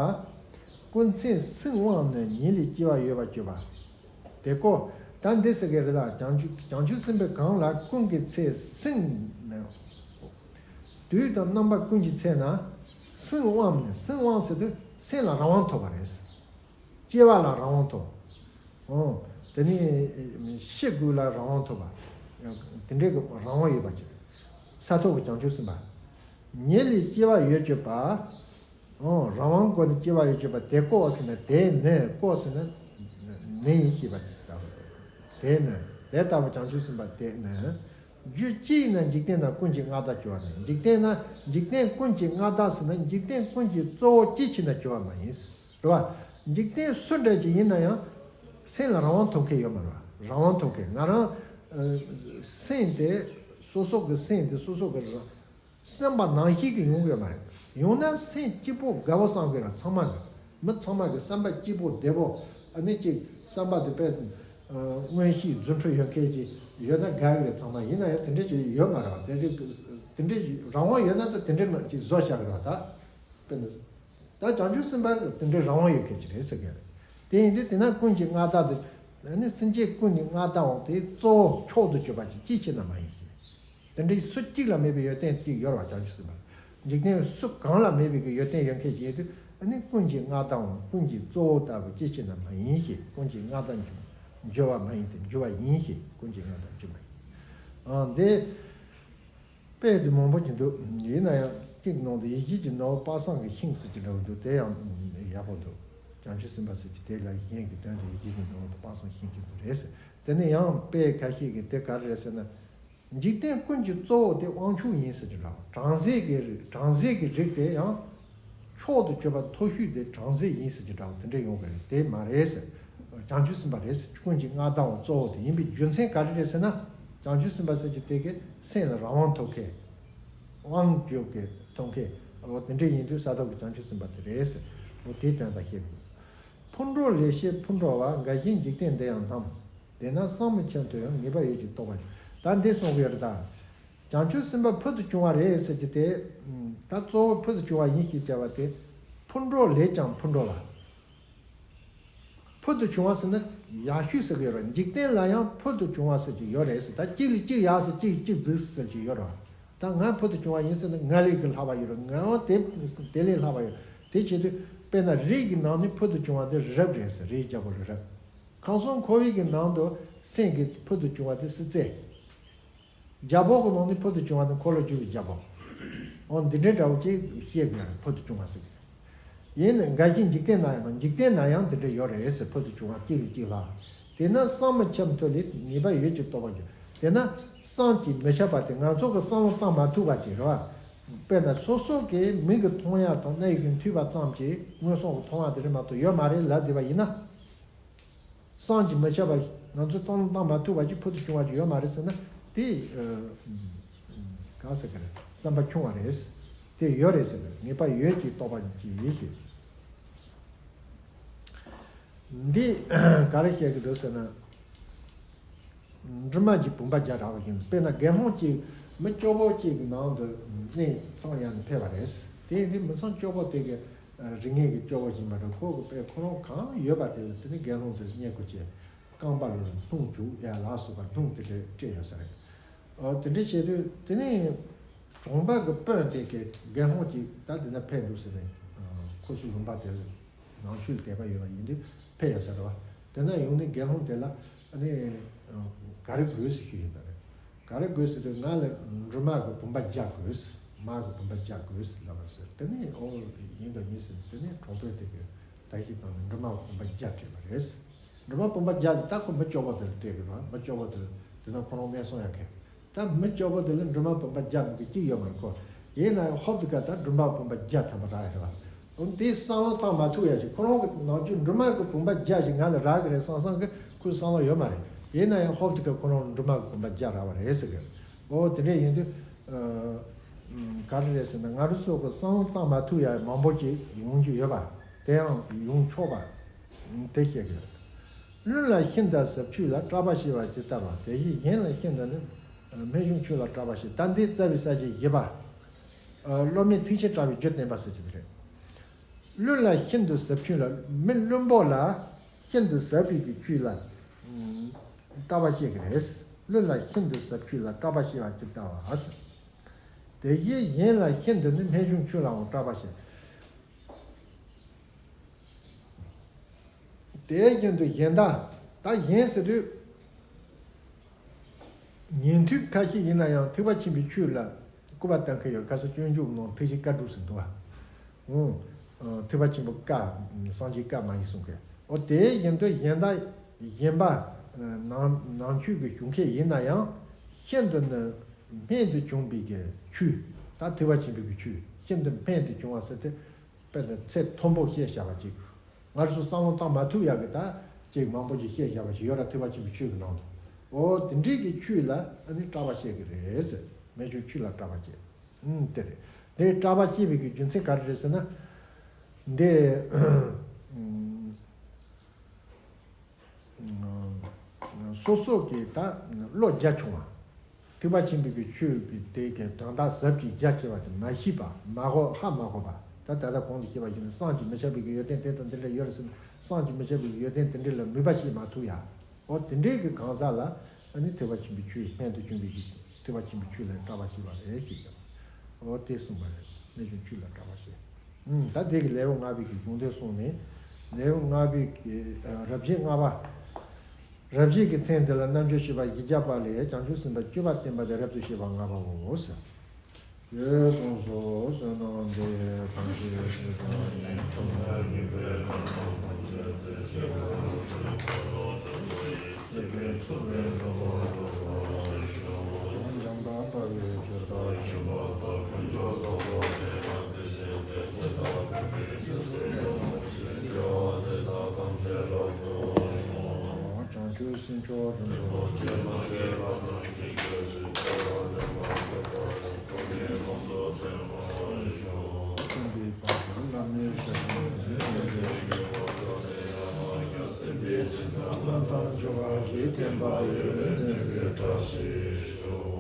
ཀུན་མཚན་སྲིད་དབང་ནི་ཉིད་ལས་སྐྱེ་བ་ཡོད་པར་སྤྱོད་པ། དེ་ཀོ། ད་འདི་ཟེར་གྱི་རེད། ད་བྱང་ཆུབ་བྱང་ཆུབ་སེམས་དཔའ་གང་ལ་ཀུན་གྱི་ཚེ་སྲིད་ནི། དུས་དང་རྣམ་པ་ཀུན་གྱི་ཚེ་ན་སྲིད་དབང་ནི། སྲིད་དབང་ཟེར་དུས་སེམས་ལ་རང་དབང་ཐོབ་པ་རེད། སྐྱེ་བ་ལ་རང་དབང་ཐོབ། འོ། དེ་ནས་ཤི་དགོས་ལ་རང་དབང་ཐོབ་པ། དེ་འདྲའི་གི་རང་དབང་ཡོད་པ་ཅིག་ས་ཐོབ་ཀྱི་བྱང་ཆུབ་སེམས་དཔའ། ཉིད་ལས་སྐྱེ་བ་ཡོད་སྤྱོད་པ། འོ། རང་དབང་སྒོ་ནས་སྐྱེ་བ་ཡོད་སྤྱོད་པ་དེ་ཀོ་ཟེར་ན། དེ་ནི་ཀོ་ཟེར་ན་ནི་ཡིན་ཞེས་པ་ལྟ་བུ། དེ་ནི་དེ་ལྟ་བུ་བྱང་ཆུབ་སེམས་དཔའ་དེ་ནི། རྒྱུ་ཅི་ཡིན་ན་འཇིག་རྟེན་ན་ཀུན་གྱི་མངའ་བདག་གྱུར་པ་མིན། འཇིག་རྟེན་ན་འཇིག་རྟེན་ཀུན་གྱི་མངའ་བདག་ཟེར་ན་འཇིག་རྟེན་ཀུན་གྱི་གཙོ་བོ་སྐྱེ་འཆི་ན་གྱུར་པ་མ་ཡིན། རེད་བ། འཇིག་རྟེན་སུ་འདྲ་ཅིག་ཡིན་ན་ཡང་སེམས་ལ་རང་དབང་ཐོབ་མཁན་ཡོད་མ་རེད་བ། རང་དབང་ཐོབ་མཁན་ང་རང་ཨ་སེམས་དེ་སོ་སོ་གི་སེམས་དེ་སོ་སོ་གི་རང་སེམས་པ་ནང་བཞིན་གྱི་ཡོང་གི་ཡོད་མ་རེད། ཡོང་ན་སེམས་སྐྱིད་པོ་དགའ་བོ་བསམ་གི་ར། ཚང་མ་གི་མི་ཚང་མ་གི་བསམ་པ་སྐྱིད་པོ་བདེ་པོ། ཨ་ནི་ཅིག་བསམ་པ་དེ་དཔེ་ཨ་མངོན་ཤེས་རྫུ་འཕྲུལ་ཡོད་མཁན་ཅིག་ཡོད་ན་དགའ་གི་རེད། ཚང་མ་ཡིན་ན་ཡང་དེ་འདྲ་ཅིག་ཡོད་མ་རེད་བ། དེ་འདྲ་དེ་འདྲ་རང་དབང་ཡོད་ན་ད་དེ་འདྲ་མ་ཅིག་བཟོ་བྱ་གི་རེད་བ། ད་དཔེར་ན། ད་བྱང་ཆུབ་སེམས་དཔའ་དེ་འདྲའི་རང་དབང་ཡོད་མཁན་ཅིག་རེད་ཟེར་གི་རེད། དེ་ཡིན་དུས་དེ་ན་ཀུན་གྱི་མངའ་བདག་དེ། ཨ་ནི་སེམས་ཅན་ཀུན་གྱི་མངའ་བདག་འོང་དེ་གཙོ་བོ་མཆོག་ཏུ་གྱུར་པ་ཅིག་སྐྱེ་འཆི་ན་མ་ཡིན་ཞེས། དེ་འདྲའི་སུ་གཅིག་ལ་མེད་པའི་ཡོན་ཏན་གཅིག་ཡོད་རེད་བ། བྱང་ཆུབ་སེམས་དཔའ་འཇིག་རྟེན་སུ་གང་ལ་མེད་པའི་གི་ཡོན་ཏན་ཡོད་མཁན་ཅིག་ཡིན་དུས། ཨ་ནི་ཀུན་གྱི་མངའ་བདག་འོང་ཀུན་གྱི་གཙོ་བོ་ལྟ་བུ་སྐྱེ་འཆི་ན་མ་ཡིན་ཞེས། ཀུན་གྱི་མངའ་བདག་འགྱུར་འགྱུར་བ་མ་ཡིན་ཏེ་འགྱུར་བ་ཡིན་ཞེས། ཀུན་གྱི་མངའ་བདག་འགྱུར་མ་ཡིན། ཨང་དེ། དཔེ་དེ་མང་པོ་ཅིག་འདུག་ཡིན་ན་ཡང་གཅིག་ནང་དུ་ཡེ་ཤེས་ཀྱི་སྣང་བ་དཔག་བསམ་གྱི་ཤིང་ཟེར་གྱི་འདྲ་བོ་འདུག་དེ་ཡང་ཡག་པོ་འདུག་བྱང་ཆུབ་སེམས་དཔའ་ཟེར་གྱི་དེ་ལ་གཞན་གྱི་དོན་དུ་ཡེ་ཤེས་ཀྱི་སྣང་བ་དཔག་བསམ་ཤིང་གཅིག་འདུག་རེད་ཟེར། དེ་ནས་ཡང་དཔེ་ཁ་ཤས་ཀྱིས་དེ་ག་རེ་རེད་ཟེར་ན། འཇིག་རྟེན་ཀུན་གྱི་གཙོ་བོ་དེ་དབང་ཕྱུག་ཡིན་ཟེར་གྱི་འདྲ་བོ། བྲམ་ཟེ་གི་རིགས་བྲམ་ཟེ་གི་རིགས་དེ་ཡང་། མཆོག་ཏུ་གྱུར་པ་མཐོ་ཤོས་དེ་བྲམ་ཟེ་ཡིན་ཟེར་གྱི་འདྲ་བོ་དེ་འདྲ་ཡོང་གི་རེད། དེ་མ་རེད་ཟེར། བྱང་ཆུབ་སེམས་དཔའ་རེད་ཟེར། ཀུན་གྱི་མངའ་བདག་འོང་གཙོ་བོ་དེ་ཡིན་པའི་རྒྱུ་མཚན་ག་རེ་རེད་ཟེར་ན། བྱང་ཆུབ་སེམས་དཔའ་ཟེར་གྱི་དེ་གི་སེམས་ལ་རང་དབང་ཐོབ་མཁན། དབང་སྒྱུར་གྱི་ཐོབ་མཁན། འོ་དེ་འདྲ་ཡིན་དུས་ས་ཐོབ་ཀྱི་བྱང་ཆུབ་སེམས་དཔའ་དེ་རེད་ཟེར། འོ་དེའི་དོན་དག་བཤད་དགོས། ཕུང་འགྲོ་ལས་སྐྱེས་ཕུང་འགྲོ་བ། འགའ་ཞིག་འཇིག་རྟེན་འདི་ཡང་རྣམས། དེས་ན་བསམ་མི་ཁྱབ་ཏུ་ཡང་ངེས་པ་ཡོད་ཅེས་རྟོགས་པར་འགྱུར། ད་འདི་གསུང་གི་ཡོད་རེད་ད། བྱང་ཆུབ་སེམས་དཔའ་ཕུལ་དུ་བྱུང་བ་རེད་ཟེར་གྱི་དེ། ད་གཙོ་བོ་ཕུལ་དུ་བྱུང་བ་ཡིན་ཞེས་བྱ་བ་དེ། ཕུང་འགྲོ་ལས་ཀྱང་ཕུང་འགྲོ་ལ། ཕུལ་དུ་བྱུང་བ་ཟེར་ན་ཡག་ཤོས་ཟེར་གྱི་ཡོད་རེད། འཇིག་རྟེན་ལ་ཡང་ཕུལ་དུ་བྱུང་བ་ཟེར་གྱི་ཡོད་རེད་ཟེར། ད་གཅིག་ལས་གཅིག་ཡག་ཟེར་གཅིག་གཅིག་རྫིག་ཟེར་གྱི་ཡོད་རེད། ད་ང་ཕུལ་དུ་བྱུང་བ་ཡིན་ཟེར་ན་ང་ལས་ཀྱི་ལྷག་པ་ཡོད་རེད། ངའང་དེ་དེ་ལས་ལྷག་པ་ཡོད། དེ་བྱེད་དུས་དཔེར་ན་རས་ཀྱི་ནང་ནས་ཕུལ་དུ་བྱུང་བ་དེ་རབ་རེད་ཟེར། རས་རྒྱལ་པོ་རེད་རབ། ཁམས་གསུམ་འཁོར་བའི་གི་ནང་དུ་སེམས་ཀྱི་ཕུལ་དུ་བྱུང་བ་དེ་སྲིད་རྩེ། རྒྱལ་པོ་གི་ནང་ནས་ཕུལ་དུ་བྱུང་བ་དེ་འཁོར་ལོ་སྒྱུར་བའི་རྒྱལ་པོ། འོ་འདི་འདྲའི་འདྲ་བོ་ཅིག་བཤད་དགོས་ཡ་རེད། ཕུལ་དུ་བྱུང་བ་ཟེར་གྱི། ཡིན་ནའི་འགའ་ཞིག་འཇིག་རྟེན་ན་ཡང་འཇིག་རྟེན་ན་ཡང་འདི་འདྲ་ཡོད་རེད་ཟེར། ཕུལ་དུ་བྱུང་བ་གཅིག་ལས་གཅིག་ལྷག་དེས་ན་བསམ་མི་ཁྱབ་མཐོ་ལས་ངེས་པ་ཡོད་ཅེས་རྟོགས་པར་འགྱུར། དེས་ན་བསམ་གྱིས་མི་ཁྱབ་པ་དེ་ང་ཚོ་གི་བསམ་བློ་བཏང་མ་ཐུབ་པ་ཅིག་རེད་བ། དཔེར་ན་སོ་སོ་གི་མིག་གིས་མཐོང་ཡ་དང་སྣ་ཡིས་ཀྱིས་ཐོས་པ་ཙམ་གྱིས་མངོན་སུམ་གྱིས་མཐོང་བ་དེ་འདྲ་མ་གཏོགས་ཡོད་མ་རེད་ལབ་བསྡད་པ་ཡིན་ན། བསམ་གྱིས་མི་ཁྱབ་པ་ང་ཚོས་བསམ་བློ་བཏང་མ་ཐུབ་པ་ཅིག་ཕུལ་དུ་བྱུང་བ་ཅིག་ཡོད་མ་རེད་ཟེར་ན་དེ། གང་ཟེར་གི་རེད། བསམ་པ་ཆུང་བ་རེད། དེ་ཡོད་རེད་ཟེར་གི་རེད། ངེས་པ་ཡོད་ཅེས་རྟོགས་པ་ཅིག་ཡིན་ཞེས། འདི་ག་རེ་བཤད་གི་འདུག་ཟེར་ན། སྒྲོལ་མ་གི་བུམ་པ་བརྒྱ་རག་པ་ཡིན། དཔེར་ན་དགེ་སློང་གཅིག་མི་སྐྱོ་པོ་གཅིག་གི་ནང་དུ་གནས་སངས་ཡར་ནས་ཕེབས་པ་རེད། དེ་ཡིན་དུས་མི་ཚང་སྐྱོ་པོ་དེ་གི་རིགས་ངན་གྱི་སྐྱོ་བོ་ཡིན་པ་འདྲ། ཁོ་གི་དཔེ་ཁོ་རང་གང་ཡོད་པ་དེ་ལ་དེ་ནི་དགེ་སློང་དེ་བསྙེན་བཀུར་བྱས། རྐང་པ་ལ་སྣུམ་བྱུག་ཡ་ལ་སོགས་པ་སྣུམ་དེ་འདྲ་སྤྲད་ཡོད་ས་རེད། ཨོ་དེ་འདྲ་བྱས་དུས་དེ་ནི་གྲོང་པ་གི་དཔོན་དེ་གི་དགེ་སློང་གཅིག་ད་དེ་ན་ཕེབས་འདུག་ཟེར་ནས་ཁོ་ཚོའི་ལུང་པ་དེ་ལ་ནང་ཆོས་དད་པ་ཡོད་པ་ཡིན་དུས་ཕེབས་ཡོད་ས་རེད་བ། དེ་ན་ཡོང་ནས་དགེ་སློང་དེ་ལ་ཨ་ནི་ག་རེ་དགོས་ཟེར་ཞུས་ཡོད་པ་རེད། ག་རེ་དགོས་ཟེར་དུས་ང་ལ་སྒྲོལ་མ་གི་བུམ་པ་བརྒྱ་དགོས། མ་གི་བུམ་པ་བརྒྱ་དགོས་ལབ་པ་ཟེར། དེ་ནས་ཨོ་ཡིན་དང་ཡིན་ཟེར་ནས་དེ་ནས་གྲོང་དཔོན་དེ་གིས་ད་ཞིག་བཏང་ནས་སྒྲོལ་མ་གི་བུམ་པ་བརྒྱ་སྤྲད་པ་རེད། སྒྲོལ་མ་བུམ་པ་བརྒྱ་དེ་ད་ཁོ་མི་སྐྱོ་པོ་དེ་ལ་སྤྲད་གི་རེད། མི་སྐྱོ་པོ་དེ་དེ་ན་ཁོ་རང་ངན་སོང་ཡང་ཁེལ། ད་མི་སྐྱོ་པོ་དེ་ལ་སྒྲོལ་མ་བུམ་པ་བརྒྱ་མི་གི་གཅིག་ཡོད་མ་རེད་ཁོ། ཡིན་ན་ཡང་ཧོབ་དེ་ག་ད་སྒྲོལ་མ་བུམ་པ་བརྒྱ་ཐམ་པ་རག་ཡ་རེད་བ། འོ་དེའི་བསམ་བློ་བཏང་མ་ཐུབ་ཡ་ཞིག་ཁོ་རང་གི་ནང་རྒྱུད་སྒྲོལ་མ་གི་བུམ་པ་བརྒྱ་ཞིག་ང་ལ་རག་གི་རེད་བསམ་བསམ་གི་ཁོའི་བསམ་བློ་ཡོད་མ་རེད། ཡིན་ན་ཡང་ཧོབ་དེ་ག་ཁོ་རང་སྒྲོལ་མ་གི་བུམ་པ་བརྒྱ་རག་པ་རེད་ཟེར་གི། འོ་དེ་འདྲ་ཡིན་དུས་ག་རེ་རེད་ཟེར་ན་ང་རང་ཚོ་གི་བསམ་བློ་བཏང་མ་ཐུབ་ཡ་མང་པོ་ཅིག་ཡོང་རྒྱུ་ཡོད་པ། དེ་ཡང་ཡོང་ཆོག་པ། དེ་བཤད་གི་རེད། ཀླུ་ལ་ཤིན་ཏུ་ཟབ་ཆོས་ལ་སྐྲག་པ་སྐྱེ་བ་ཇི་ལྟ་བ། དེ་བཞིན་གཞན་ལ་ཤིན་ཏུ་ནི། སྨན་གཞུང་ཆོས་ལ་སྐྲག་པ་སྐྱེ། ད་འདི་རྩ་བའི་ས་བཅད་བཞི་པ། སློབ་མའི་ཐེག་ཆེན་སྐྲག་པའི་རྒྱུ་བསྟན་པ་ཟེར་གྱི་རེད། ཀླུ་ལ་ཤིན་ཏུ་ཟབ་ཆོས་ལ་མི་བླུན་པོ་ལ་ཤིན་ཏུ་ཟབ་པའི་གི་ཆོས་ལ་སྐྲག་པ་སྐྱེ་གི་རེད། ཀླུ་ལ་ཤིན་ཏུ་ཟབ་ཆོས་ལ་སྐྲག་པ་སྐྱེ་བ་ཇི་ལྟ་བ། དེ་བཞིན་གཞན་ལ་ཤིན་ཏུ་ནི་སྨན་གཞུང་ཆོས་ལའང་སྐྲག་པ་སྐྱེ། དེ་བཞིན་དུ་གཞན་དག་ད་གཞན་ཟེར་དུས། ཉན་ཐོས་ཁ་ཤས་ཡིན་ན་ཡང་ཐེག་པ་ཆེན་པོའི་ཆོས་ལ་སྐུར་བ་བཏང་མཁན་ཡོད། ཁ་སང་སྤྱོད་འཇུག་ནང་ཐེག་ཆེན་བཀའ་སྒྲུབ་ཟེར་འདུག་བ། འོ། ཐེག་པ་ཆེན་པོ་བཀའ། སངས་རྒྱས་བཀའ་མ་ཡིན་གསུང་མཁན། འོ་དེ་བཞིན་དུ་གཞན་དག་གཞན་པ། ནང་ནང་ཆོས་ཀྱི་ཞུགས་མཁན་ཡིན་ན་ཡང་། ཤིན་ཏུ་ནི་སྨན་དུ་བྱུང་བའི་གི་ཆོས། ད་ཐེག་པ་ཆེན་པོའི་གི་ཆོས་ཤིན་ཏུ་སྨན་དུ་བྱུང་བ་ཟེར་དེ། དཔེར་ན་ཚད་མཐོན་པོ་བཤད་བཞག་པ་ཅིག་ང་ཚོ་བསམ་བློ་བཏང་མ་ཐུབ་ཡག་གི་ད་ཅིག་མང་པོ་ཅིག་བཤད་བཞག་པ་ཅིག་ཡོད་ར། ཐེག་པ་ཆེན་པོའི་ཆོས་ཀྱི་ནང་དུ། འོ་དེ་འདྲའི་གི་ཆོས་ལ་ཨ་ནི་སྐྲག་པ་བཤད་གི་རེད་ཟེར། རྨད་བྱུང་ཆོས་ལ་སྐྲག་པ་བཤད། ཨུམ་དེ་རེད། དེ་སྐྲག་པ་བཤད་པའི་གི་རྒྱུ་མཚན་ག་རེ་རེད་ཟེར་ན། འདི་ཨུམ། སོ་སོ་གི་ད་བློ་རྒྱ་ཆུང་བ། ཐེག་པ་ཆེན་པོའི་གི་ཆོས་ཀྱི་དེ་གི་དོན་དག་ཟབ་ཅིང་རྒྱ་ཆེ་བ་དེ་མ་ཤེས་པ། མ་གོ་ཧ་མ་གོ་བ། ད་ད་ལྟ་གོང་དུ་བཤད་པ་བཞིན་དུ་བསམ་གྱིས་མི་ཁྱབ་པའི་གི་ཡོན་ཏན་དེ་དང་དེ་འདྲ་ཡོད་རེད་ཟེར་ན། བསམ་གྱིས་མི་ཁྱབ་པའི་གི་ཡོན་ཏན་དེ་འདྲ་ལ་མོས་པ་བྱེད་མ་ཐུབ་ཡ། འོ་དེ་འདྲའི་གི་གང་ཟག་ལ་ཨ་ནི་ཐེག་པ་ཆེན་པོའི་ཆོས་སྨན་དུ་བྱུང་བའི་གི་ཐེག་པ་ཆེན་པོའི་ཆོས་ལ་སྐྲག་པ་བྱེད་པ་རེད་ཅེས་བྱ་བ། འོ་དེ་གསུངས་པ་རེད། རྨད་བྱུང་ཆོས་ལ་སྐྲག་པ་བྱེད། ཨུམ། ད་དེ་གི་ལེའུ་ལྔ་པའི་གི་གཞུང་དོན་གསུངས་ནས། ལེའུ་ལྔ་པའི་གི་ཨ་རབ་བྱེད་ལྔ་པ། རབ་བྱེད་ཀྱི་མཚན་དེ་ལ་རྣལ་འབྱོར་སྤྱོད་པ་བཞི་བརྒྱ་པ་ལས་བྱང་ཆུབ་སེམས་དཔའ་སྤྱོད་པ་བསྟན་པ་དེ་རབ་ཏུ་བཤད་པ་ལྔ་པའོ་ཟེར། ཞེས་གསུངས་སོ། བསོད་ནམས་འདི་ཡིས་ཐམས་ཅད་གཟིགས་པ་ཉིད། ཐོབ་ནས་ཉེས་པའི་དགྲ་རྣམས་ཕམ་བྱས་ཏེ། སྐྱེ་བོ་ཀུན་གྱི་བདེ་བ་ཡི། སྲིད་པའི་མཚོ་ལས་འགྲོ་བ་སྒྲོལ་བར་ཤོག། འཇམ་དཔལ་དཔའ་བོས་ཇི་ལྟར་མཁྱེན་པ་དང་། ཀུན་ཏུ་བཟང་པོ་དེ་ལྟར་དེ་བཞིན་ཏེ། དེ་དག་ཀུན་གྱི་རྗེས་སུ་བདག་སློབ་ཅིང་། དགེ་བ་འདི་དག་ཐམས་ཅད་རབ་ཏུ་བསྔོ། བྱང་ཆུབ་སེམས་མཆོག་རིན་པོ་ཆེ། མ་སྐྱེས་པ་དང་ཅིག་སྐྱེས་ཤིང་། སྐྱེ་བ་ལེན་པར་འདོད་པ་དང་། ཐོབ་ནས་གོང་དུ་འཕེལ་བར་ཤོག། སྟོན་པའི་བར་དུ་བླ་མའི་ཞབས་ཀྱིས་བརྒྱན། བསྟན་པའི་སྤྱི་དང་བླ་དང་འབྱོར་བ་ཡི། བསྟན་པ་ཡུན་རིང་གནས་པའི་བཀྲ་ཤིས་ཤོག།